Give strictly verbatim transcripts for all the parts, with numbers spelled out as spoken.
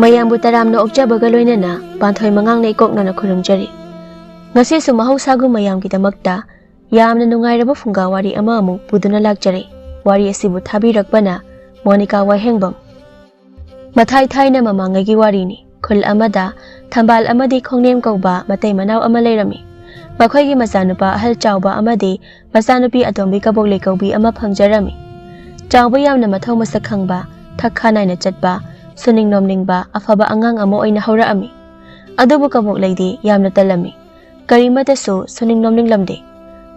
ꯃꯌꯥꯝꯕꯨ ꯇꯔꯥꯝꯅ ꯑꯣꯛꯆꯕꯒ ꯂꯣꯏꯅꯅ ꯄꯥꯟꯊꯣꯏ ꯃꯉꯥꯡꯅ ꯏꯀꯣꯛꯅꯅ ꯈꯨꯔꯨꯝꯖꯔꯤ꯫ ꯉꯁꯤꯁꯨ ꯃꯍꯧꯁꯥꯒꯨꯝ ꯃꯌꯥꯝꯒꯤꯗꯃꯛꯇ ꯌꯥꯝꯅ ꯅꯨꯡꯉꯥꯏꯔꯕ ꯐꯨꯡꯒꯥ ꯋꯥꯔꯤ ꯑꯃ ꯑꯃꯨꯛ ꯄꯨꯗꯨꯅ ꯂꯥꯛꯆꯔꯦ꯫ ꯋꯥꯔꯤ ꯑꯁꯤꯕꯨ ꯊꯥꯕꯤꯔꯛꯄꯅ ꯃꯣꯅꯤꯀꯥ ꯋꯥꯍꯦꯡꯕꯝ꯫ ꯃꯊꯥꯏ ꯊꯥꯏꯅ ꯃꯃꯥꯡꯉꯩꯒꯤ ꯋꯥꯔꯤꯅꯤ꯫ ꯈꯨꯜ ꯑꯃꯗ ꯊꯝꯕꯥꯜ ꯑꯃꯗꯤ ꯈꯣꯡꯅꯦꯝ ꯀꯧꯕ ꯃꯇꯩ ꯃꯅꯥꯎ ꯑꯃ ꯂꯩꯔꯝꯃꯤ꯫ ꯃꯈꯣꯏꯒꯤ ꯃꯆꯥꯅꯨꯄꯥ ꯑꯍꯜ ꯆꯥꯎꯕ ꯑꯃꯗꯤ ꯃꯆꯥꯅꯨꯄꯤ ꯑꯇꯣꯝꯕꯤ ꯀꯕꯣꯛꯂꯩ ꯀꯧꯕꯤ ꯑꯃ ꯐꯪꯖꯔꯝꯃꯤ꯫ ꯆꯥꯎꯕ ꯌꯥꯝꯅ ꯃꯊꯧ ꯃꯁꯛ ꯈꯪꯕ, ꯊꯛ ꯈꯥ ꯅꯥꯏꯅ ꯆꯠꯄ, ꯁꯨꯅꯤꯡ ꯅꯣꯝꯅꯤꯡꯕ ꯑꯐꯕ ꯑꯉꯥꯡ ꯑꯃ ꯑꯣꯏꯅ ꯍꯧꯔꯛꯑꯝꯃꯤ꯫ ꯑꯗꯨꯕꯨ ꯀꯕꯣꯛꯂꯩꯗꯤ ꯌꯥꯝꯅ ꯇꯜꯂꯝꯃꯤ꯫ ꯀꯔꯤꯃꯠꯇꯁꯨ ꯁꯨꯅꯤꯡ ꯅꯣꯝꯅꯤꯡꯂꯝꯗꯦ꯫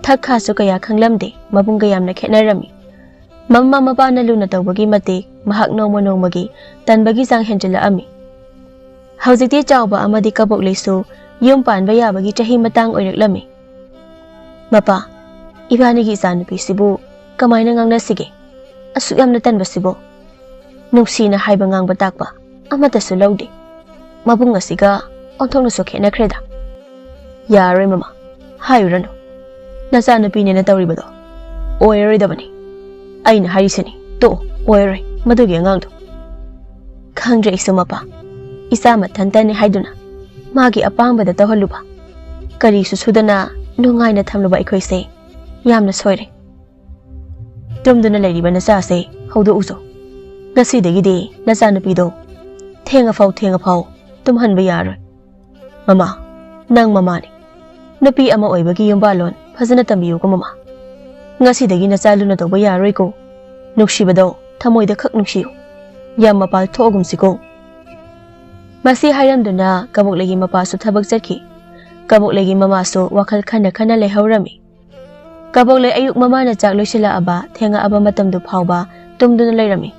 ꯊꯛ ꯈꯥꯁꯨ ꯀꯌꯥ ꯈꯪꯂꯝꯗꯦ꯫ ꯃꯕꯨꯡꯒ ꯌꯥꯝꯅ ꯈꯦꯠꯅꯔꯝꯃꯤ꯫ ꯃꯃꯥ ꯃꯄꯥꯅ ꯂꯨꯅ ꯇꯧꯕꯒꯤ ꯃꯇꯤꯛ ꯃꯍꯥꯛ ꯅꯣꯡꯃ ꯅꯣꯡꯃꯒꯤ ꯇꯟꯕꯒꯤ ꯆꯥꯡ ꯍꯦꯟꯖꯤꯜꯂꯛꯑꯝꯃꯤ꯫ ꯍꯧꯖꯤꯛꯇꯤ ꯆꯥꯎꯕ ꯑꯃꯗꯤ ꯀꯕꯣꯛꯂꯩꯁꯨ ꯌꯨꯝ ꯄꯥꯟꯕ ꯌꯥꯕꯒꯤ ꯆꯍꯤ ꯃꯇꯥꯡ ꯑꯣꯏꯔꯛꯂꯝꯃꯤ꯫ "ꯃꯄꯥ, ꯏꯕꯥꯅꯤꯒꯤ ꯏꯆꯥꯅꯨꯄꯤꯁꯤꯕꯨ ꯀꯃꯥꯏꯅ ꯉꯥꯡꯅꯁꯤꯒꯦ? ꯑꯁꯨꯛ ꯌꯥꯝꯅ ꯇꯟꯕꯁꯤꯕꯨ? ꯅꯨꯡꯁꯤꯅ ꯍꯥꯏꯕ ꯉꯥꯡꯕ ꯇꯥꯛꯄ ꯑꯃꯠꯇꯁꯨ ꯂꯧꯗꯦ꯫ ꯃꯕꯨꯡ ꯑꯁꯤꯒ ꯑꯣꯟꯊꯣꯛꯅꯁꯨ ꯈꯦꯠꯅꯈ꯭ꯔꯦꯗ꯫" "ꯌꯥꯔꯣꯏ ꯃꯃꯥ, ꯍꯥꯏꯔꯨꯔꯅꯨ꯫ ꯅꯆꯥꯅꯨꯄꯤꯅꯦꯅ ꯇꯧꯔꯤꯕꯗꯣ ꯑꯣꯏꯔꯔꯣꯏꯗꯕꯅꯤ꯫ ꯑꯩꯅ ꯍꯥꯏꯔꯤꯁꯤꯅꯤ, ꯇꯣꯛꯑꯣ, ꯑꯣꯏꯔꯔꯣꯏ ꯃꯗꯨꯒꯤ ꯑꯉꯥꯡꯗꯣ꯫" "ꯈꯪꯗ꯭ꯔꯦ ꯑꯩꯁꯨ ꯃꯄꯥ, ꯏꯆꯥ ꯃꯊꯟꯇꯅꯤ ꯍꯥꯏꯗꯨꯅ ꯃꯥꯒꯤ ꯑꯄꯥꯝꯕꯗ ꯇꯧꯍꯜꯂꯨꯕ꯫ ꯀꯔꯤꯁꯨ ꯁꯨꯗꯅ ꯅꯨꯡꯉꯥꯏꯅ ꯊꯝꯂꯨꯕ ꯑꯩꯈꯣꯏꯁꯦ ꯌꯥꯝꯅ ꯁꯣꯏꯔꯦ꯫ ꯇꯨꯝꯗꯨꯅ ꯂꯩꯔꯤꯕ ꯅꯆꯥꯁꯦ ꯍꯧꯗꯣꯛꯎꯆꯣ꯫ ꯉꯁꯤꯗꯒꯤꯗꯤ ꯅꯆꯥꯅꯨꯄꯤꯗꯣ ꯊꯦꯡꯉꯐꯥꯎ ꯊꯦꯡꯉꯐꯥꯎ ꯇꯨꯝꯍꯟꯕ ꯌꯥꯔꯣꯏ꯫" "ꯃꯃꯥ, ꯅꯪ ꯃꯃꯥꯅꯤ꯫ ꯅꯨꯄꯤ ꯑꯃ ꯑꯣꯏꯕꯒꯤ ꯌꯨꯝꯕꯥꯜꯂꯣꯟ ꯐꯖꯅ ꯇꯝꯕꯤꯌꯨꯀꯣ ꯃꯃꯥ꯫ ꯉꯁꯤꯗꯒꯤ ꯅꯆꯥ ꯂꯨꯅ ꯇꯧꯕ ꯌꯥꯔꯣꯏꯀꯣ꯫ ꯅꯨꯡꯁꯤꯕꯗꯣ ꯊꯃꯣꯏꯗ ꯈꯛ ꯅꯨꯡꯁꯤꯌꯨ꯫ ꯌꯥꯝ ꯃꯄꯥꯜ ꯊꯣꯛꯑꯒꯨꯝꯁꯤꯀꯣ꯫" ꯃꯁꯤ ꯍꯥꯏꯔꯝꯗꯨꯅ ꯀꯕꯣꯛꯂꯩꯒꯤ ꯃꯄꯥꯁꯨ ꯊꯕꯛ ꯆꯠꯈꯤ꯫ ꯀꯕꯣꯛꯂꯩꯒꯤ ꯃꯃꯥꯁꯨ ꯋꯥꯈꯜ ꯈꯟꯅ ꯈꯟꯅ ꯂꯩꯍꯧꯔꯝꯃꯤ꯫ ꯀꯕꯣꯛꯂꯩ ꯑꯌꯨꯛ ꯃꯃꯥꯅ ꯆꯥꯛ ꯂꯣꯏꯁꯤꯜꯂꯛꯑꯕ ꯊꯦꯡꯉꯛꯑꯕ ꯃꯇꯝꯗꯨ ꯐꯥꯎꯕ ꯇꯨꯝꯗꯨꯅ ꯂꯩꯔꯝꯃꯤ꯫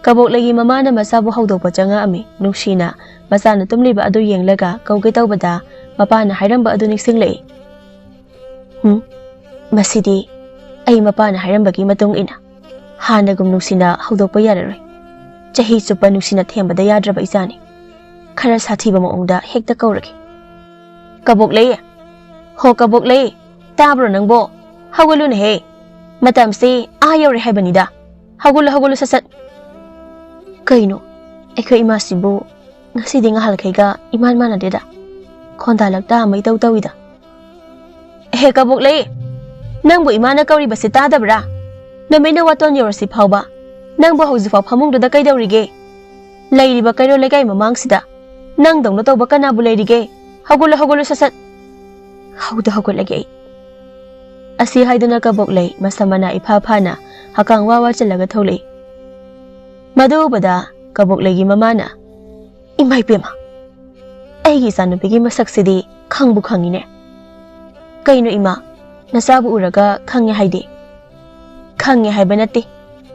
ꯀꯕꯣꯛꯂꯩꯒꯤ ꯃꯃꯥꯅ ꯃꯆꯥꯕꯨ ꯍꯧꯗꯣꯛꯄ ꯆꯪꯉꯛꯑꯝꯃꯤ꯫ ꯅꯨꯡꯁꯤꯅ ꯃꯆꯥꯅ ꯇꯨꯝꯂꯤꯕ ꯑꯗꯨ ꯌꯦꯡꯂꯒ ꯀꯧꯒꯦ ꯇꯧꯕꯗ ꯃꯄꯥꯅ ꯍꯥꯏꯔꯝꯕ ꯑꯗꯨ ꯅꯤꯡꯁꯤꯡꯂꯛꯏ꯫ "ꯎꯝ, ꯃꯁꯤꯗꯤ ꯑꯩ ꯃꯄꯥꯅ ꯍꯥꯏꯔꯝꯕꯒꯤ ꯃꯇꯨꯡ ꯏꯟꯅ ꯍꯥꯟꯅꯒꯨꯝ ꯅꯨꯡꯁꯤꯅ ꯍꯧꯗꯣꯛꯄ ꯌꯥꯔꯔꯣꯏ꯫ ꯆꯍꯤ ꯆꯨꯞꯄ ꯅꯨꯡꯁꯤꯅ ꯊꯦꯝꯕꯗ ꯌꯥꯗ꯭ꯔꯕ ꯏꯆꯥꯅꯤ꯫ ꯈꯔ ꯁꯥꯊꯤꯕ ꯃꯑꯣꯡꯗ ꯍꯦꯛꯇ ꯀꯧꯔꯒꯦ꯫" "ꯀꯕꯣꯛꯂꯩ! ꯍꯣ ꯀꯕꯣꯛꯂꯩ! ꯇꯥꯕ꯭ꯔꯣ ꯅꯪꯕꯣ? ꯍꯧꯒꯠꯂꯨꯅꯦꯍꯦ! ꯃꯇꯝꯁꯤ ꯑꯥ ꯌꯧꯔꯦ ꯍꯥꯏꯕꯅꯤꯗ꯫ ꯍꯧꯒꯠꯂꯨ, ꯍꯧꯒꯠꯂꯨ ꯁꯠ ꯁꯠ!" "ꯀꯩꯅꯣ? ꯑꯩꯈꯣꯏ ꯏꯃꯥꯁꯤꯕꯨ ꯉꯁꯤꯗꯤ ꯉꯍꯥꯟꯈꯩꯒ ꯏꯃꯥꯟ ꯃꯥꯟꯅꯗꯦꯗ꯫ ꯈꯣꯟꯗꯥ ꯂꯛꯇ ꯑꯃ ꯏꯇꯧ ꯇꯧꯏꯗ꯫ "ꯍꯦ ꯀꯕꯣꯛꯂꯩ, ꯅꯪꯕꯨ ꯏꯃꯥꯅ ꯀꯧꯔꯤꯕꯁꯤ ꯇꯥꯗꯕ꯭ꯔꯥ? ꯅꯨꯃꯤꯠꯅ ꯋꯥꯇꯣꯟ ꯌꯧꯔꯁꯤ ꯐꯥꯎꯕ ꯅꯪꯕꯨ ꯍꯧꯖꯤꯛꯐꯥꯎ ꯐꯃꯨꯡꯗꯨꯗ ꯀꯩꯗꯧꯔꯤꯒꯦ? ꯂꯩꯔꯤꯕ ꯀꯩꯔꯣꯜ ꯂꯩꯀꯥꯏ ꯃꯃꯥꯡꯁꯤꯗ ꯅꯪꯗꯧꯅ ꯇꯧꯕ ꯀꯅꯥꯕꯨ ꯂꯩꯔꯤꯒꯦ? ꯍꯧꯒꯠꯂꯣ, ꯍꯧꯒꯠꯂꯣ, ꯁꯠ ꯁꯠ!" "ꯍꯧꯗ ꯍꯧꯒꯠꯂꯒꯦ ꯑꯩ꯫" ꯑꯁꯤ ꯍꯥꯏꯗꯨꯅ ꯀꯕꯣꯛꯂꯩ ꯃꯁꯝ ꯃꯅꯥ ꯏꯐꯥ ꯐꯥꯅ ꯍꯀꯥꯡ ꯋꯥ ꯋꯥ ꯆꯜꯂꯒ ꯊꯣꯛꯂꯛꯏ꯫ ꯃꯗꯨ ꯎꯕꯗ ꯀꯕꯣꯛꯂꯩꯒꯤ ꯃꯃꯥꯅ, "ꯏꯃꯥ ꯏꯄꯦꯝꯃ, ꯑꯩꯒꯤ ꯏꯆꯥꯅꯨꯄꯤꯒꯤ ꯃꯁꯛꯁꯤꯗꯤ ꯈꯪꯕꯨ ꯈꯪꯉꯤꯅꯦ꯫ ꯀꯩꯅꯣ ꯏꯃꯥ, ꯅꯆꯥꯕꯨ ꯎꯔꯒ ꯈꯪꯉꯦ ꯍꯥꯏꯗꯤ?" "ꯈꯪꯉꯦ ꯍꯥꯏꯕ ꯅꯠꯇꯦ,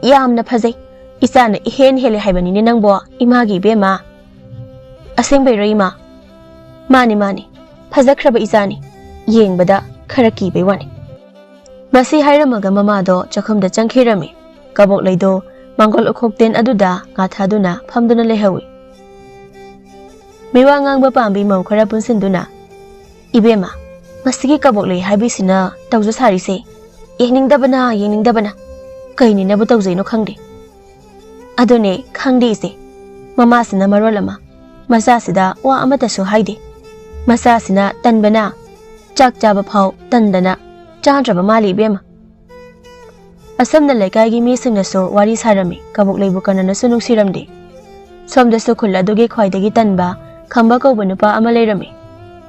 ꯌꯥꯝꯅ ꯐꯖꯩ꯫ ꯏꯆꯥꯅ ꯏꯍꯦꯟ ꯍꯦꯜꯂꯦ ꯍꯥꯏꯕꯅꯤꯅꯦ ꯅꯪꯕꯣ, ꯏꯃꯥꯒꯤ ꯏꯕꯦꯝꯃ꯫" "ꯑꯁꯦꯡꯕꯩꯔꯣ ꯏꯃꯥ?" "ꯃꯥꯅꯤ, ꯃꯥꯅꯤ, ꯐꯖꯈ꯭ꯔꯕ ꯏꯆꯥꯅꯤ꯫ ꯌꯦꯡꯕꯗ ꯈꯔ ꯀꯤꯕꯩ ꯋꯥꯅꯤ꯫" ꯃꯁꯤ ꯍꯥꯏꯔꯝꯃꯒ ꯃꯃꯥꯗꯣ ꯆꯥꯛꯈꯨꯝꯗ ꯆꯪꯈꯤꯔꯝꯃꯤ꯫ ꯀꯕꯣꯛꯂꯩꯗꯣ ꯃꯪꯒꯣꯜ ꯎꯈꯣꯛꯇꯦꯟ ꯑꯗꯨꯗ ꯉꯥꯊꯥꯗꯨꯅ ꯐꯝꯗꯨꯅ ꯂꯩꯍꯧꯏ꯫ ꯃꯤꯋꯥ ꯉꯥꯡꯕ ꯄꯥꯝꯕꯤ ꯃꯧ ꯈꯔ ꯄꯨꯟꯁꯤꯟꯗꯨꯅ, "ꯏꯕꯦꯝꯃ, ꯃꯁꯤꯒꯤ ꯀꯕꯣꯛꯂꯩ ꯍꯥꯏꯕꯤꯁꯤꯅ ꯇꯧꯖ ꯁꯥꯔꯤꯁꯦ, ꯌꯦꯡꯅꯤꯡꯗꯕꯅ, ꯌꯦꯡꯅꯤꯡꯗꯕꯅ꯫ ꯀꯩꯅꯤꯅꯕꯨ ꯇꯧꯖꯩꯅꯣ ꯈꯪꯗꯦ꯫" "ꯑꯗꯨꯅꯦ ꯈꯪꯗꯦ ꯏꯆꯦ, ꯃꯃꯥꯁꯤꯅ ꯃꯔꯣꯜ ꯑꯃ ꯃꯆꯥꯁꯤꯗ ꯋꯥ ꯑꯃꯠꯇꯁꯨ ꯍꯥꯏꯗꯦ꯫ ꯃꯆꯥꯁꯤꯅ ꯇꯟꯕꯅ, ꯆꯥꯛ ꯆꯥꯕ ꯐꯥꯎ ꯇꯟꯗꯅ ꯆꯥꯗ꯭ꯔꯕ ꯃꯥꯜꯂꯤ ꯏꯕꯦꯝꯃ꯫" ꯑꯁꯨꯝꯅ ꯂꯩꯀꯥꯏꯒꯤ ꯃꯤꯁꯤꯡꯅꯁꯨ ꯋꯥꯔꯤ ꯁꯥꯔꯝꯃꯤ, ꯀꯕꯣꯛꯂꯩꯕꯨ ꯀꯅꯥꯅꯁꯨ ꯅꯨꯡꯁꯤꯔꯝꯗꯦ꯫ ꯁꯣꯝꯗꯁꯨ ꯈꯨꯜ ꯑꯗꯨꯒꯤ ꯈ꯭ꯋꯥꯏꯗꯒꯤ ꯇꯟꯕ ꯈꯝꯕ ꯀꯧꯕ ꯅꯨꯄꯥ ꯑꯃ ꯂꯩꯔꯝꯃꯤ꯫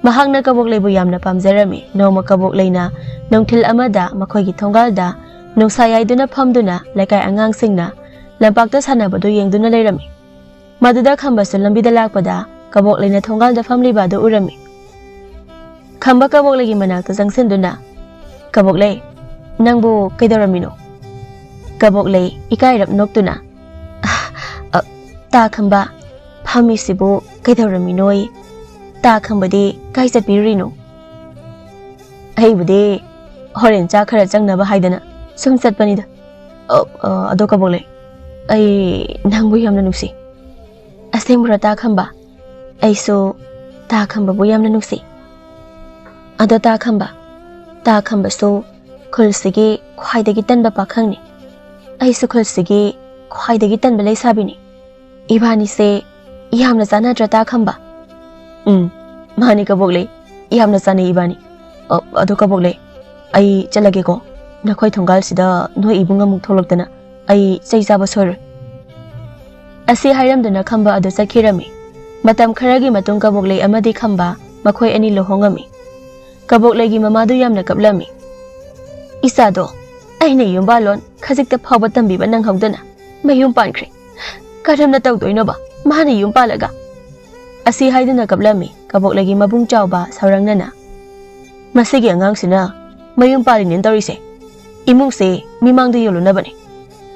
ꯃꯍꯥꯛꯅ ꯀꯕꯣꯛꯂꯩꯕꯨ ꯌꯥꯝꯅ ꯄꯥꯝꯖꯔꯝꯃꯤ꯫ ꯅꯣꯡꯃ ꯀꯕꯣꯛꯂꯩꯅ ꯅꯨꯡꯊꯤꯜ ꯑꯃꯗ ꯃꯈꯣꯏꯒꯤ ꯊꯣꯡꯒꯥꯜꯗ ꯅꯨꯡꯁꯥ ꯌꯥꯏꯗꯨꯅ ꯐꯝꯗꯨꯅ ꯂꯩꯀꯥꯏ ꯑꯉꯥꯡꯁꯤꯡꯅ ꯂꯝꯄꯥꯛꯇ ꯁꯥꯟꯅꯕꯗꯨ ꯌꯦꯡꯗꯨꯅ ꯂꯩꯔꯝꯃꯤ꯫ ꯃꯗꯨꯗ ꯈꯝꯕꯁꯨ ꯂꯝꯕꯤꯗ ꯂꯥꯛꯄꯗ ꯀꯕꯣꯛꯂꯩꯅ ꯊꯣꯡꯒꯥꯜꯗ ꯐꯝꯂꯤꯕ ꯑꯗꯨ ꯎꯔꯝꯃꯤ꯫ ꯈꯝꯕ ꯀꯕꯣꯛꯂꯩꯒꯤ ꯃꯅꯥꯛꯇ ꯆꯪꯁꯤꯟꯗꯨꯅ, "ꯀꯕꯣꯛꯂꯩ, ꯅꯪꯕꯨ ꯀꯩꯗꯧꯔꯝꯃꯤꯅꯣ?" ꯀꯕꯣꯛꯂꯩ ꯏꯀꯥꯏꯔꯞ ꯅꯣꯛꯇꯨꯅ, "ꯑ, ꯇꯥ ꯈꯝꯕ, ꯐꯝꯃꯤꯁꯤꯕꯨ ꯀꯩꯗꯧꯔꯝꯃꯤꯅꯣꯌꯦ? ꯇꯥ ꯈꯝꯕꯗꯤ ꯀꯥꯏ ꯆꯠꯄꯤꯔꯨꯔꯤꯅꯣ?" "ꯑꯩꯕꯨꯗꯤ ꯍꯣꯔꯦꯟ ꯆꯥꯛ ꯈꯔ ꯆꯪꯅꯕ ꯍꯥꯏꯗꯅ ꯁꯨꯝ ꯆꯠꯄꯅꯤꯗ꯫ ꯑ, ꯑ, ꯑꯗꯣ ꯀꯕꯣꯛꯂꯩ, ꯑꯩ ꯅꯪꯕꯨ ꯌꯥꯝꯅ ꯅꯨꯡꯁꯤ꯫" "ꯑꯁꯦꯡꯕꯔꯣ ꯇꯥ ꯈꯝꯕ? ꯑꯩꯁꯨ ꯇꯥ ꯈꯝꯕꯕꯨ ꯌꯥꯝꯅ ꯅꯨꯡꯁꯤ꯫" "ꯑꯗꯣ ꯇꯥ ꯈꯝꯕ, ꯇꯥ ꯈꯝꯕꯁꯨ ꯈꯨꯜꯁꯤꯒꯤ ꯈ꯭ꯋꯥꯏꯗꯒꯤ ꯇꯟꯕ ꯄꯥꯈꯪꯅꯤ꯫ ꯑꯩꯁꯨ ꯈꯨꯜꯁꯤꯒꯤ ꯈ꯭ꯋꯥꯏꯗꯒꯤ ꯇꯟꯕ ꯂꯩꯁꯥꯕꯤꯅꯤ꯫ ꯏꯕꯥꯅꯤꯁꯦ ꯌꯥꯝꯅ ꯆꯥꯟꯅꯗ꯭ꯔ ꯇꯥ ꯈꯝꯕ? ꯎꯝ, ꯃꯥꯅꯤ ꯀꯕꯣꯛꯂꯩ, ꯌꯥꯝꯅ ꯆꯥꯟꯅꯩ ꯏꯕꯥꯅꯤ꯫ ꯑ, ꯑꯗꯣ ꯀꯕꯣꯛꯂꯩ, ꯑꯩ ꯆꯠꯂꯒꯦꯀꯣ꯫ ꯅꯈꯣꯏ ꯊꯣꯡꯒꯥꯜꯁꯤꯗ ꯅꯣꯏ ꯏꯕꯨꯡ ꯑꯃꯨꯛ ꯊꯣꯛꯂꯛꯇꯅ ꯑꯩ ꯆꯩ ꯆꯥꯕ ꯁꯣꯏꯔꯣꯏ꯫ ꯑꯁꯤ ꯍꯥꯏꯔꯝꯗꯨꯅ ꯈꯝꯕ ꯑꯗꯨ ꯆꯠꯈꯤꯔꯝꯃꯤ꯫ ꯃꯇꯝ ꯈꯔꯒꯤ ꯃꯇꯨꯡ ꯀꯕꯣꯛꯂꯩ ꯑꯃꯗꯤ ꯈꯝꯕ ꯃꯈꯣꯏ ꯑꯅꯤ ꯂꯨꯍꯣꯡꯉꯝꯃꯤ꯫ ꯀꯕꯣꯛꯂꯩꯒꯤ ꯃꯃꯥꯗꯨ ꯌꯥꯝꯅ ꯀꯞꯂꯝꯃꯤ꯫ "ꯏꯆꯥꯗꯣ ꯑꯩꯅ ꯌꯨꯝꯕꯥꯜꯂꯣꯟ ꯈꯖꯤꯛꯇ ꯐꯥꯎꯕ ꯇꯝꯕꯤꯕ ꯅꯪꯍꯧꯗꯅ ꯃꯌꯨꯝ ꯄꯥꯟꯈ꯭ꯔꯦ꯫ ꯀꯔꯝꯅ ꯇꯧꯗꯣꯏꯅꯣꯕ ꯃꯥꯅ ꯌꯨꯝ ꯄꯥꯜꯂꯒ?" ꯑꯁꯤ ꯍꯥꯏꯗꯨꯅ ꯀꯞꯂꯝꯃꯤ ꯀꯕꯣꯛꯂꯩꯒꯤ ꯃꯕꯨꯡ ꯆꯥꯎꯕ ꯁꯧꯔꯪꯅꯅ꯫ "ꯃꯁꯤꯒꯤ ꯑꯉꯥꯡꯁꯤꯅ ꯃꯌꯨꯝ ꯄꯥꯜꯂꯤꯅꯦꯅ ꯇꯧꯔꯤꯁꯦ꯫ ꯏꯃꯨꯡꯁꯦ ꯃꯤꯃꯥꯡꯗ ꯌꯣꯜꯂꯨꯅꯕꯅꯦ꯫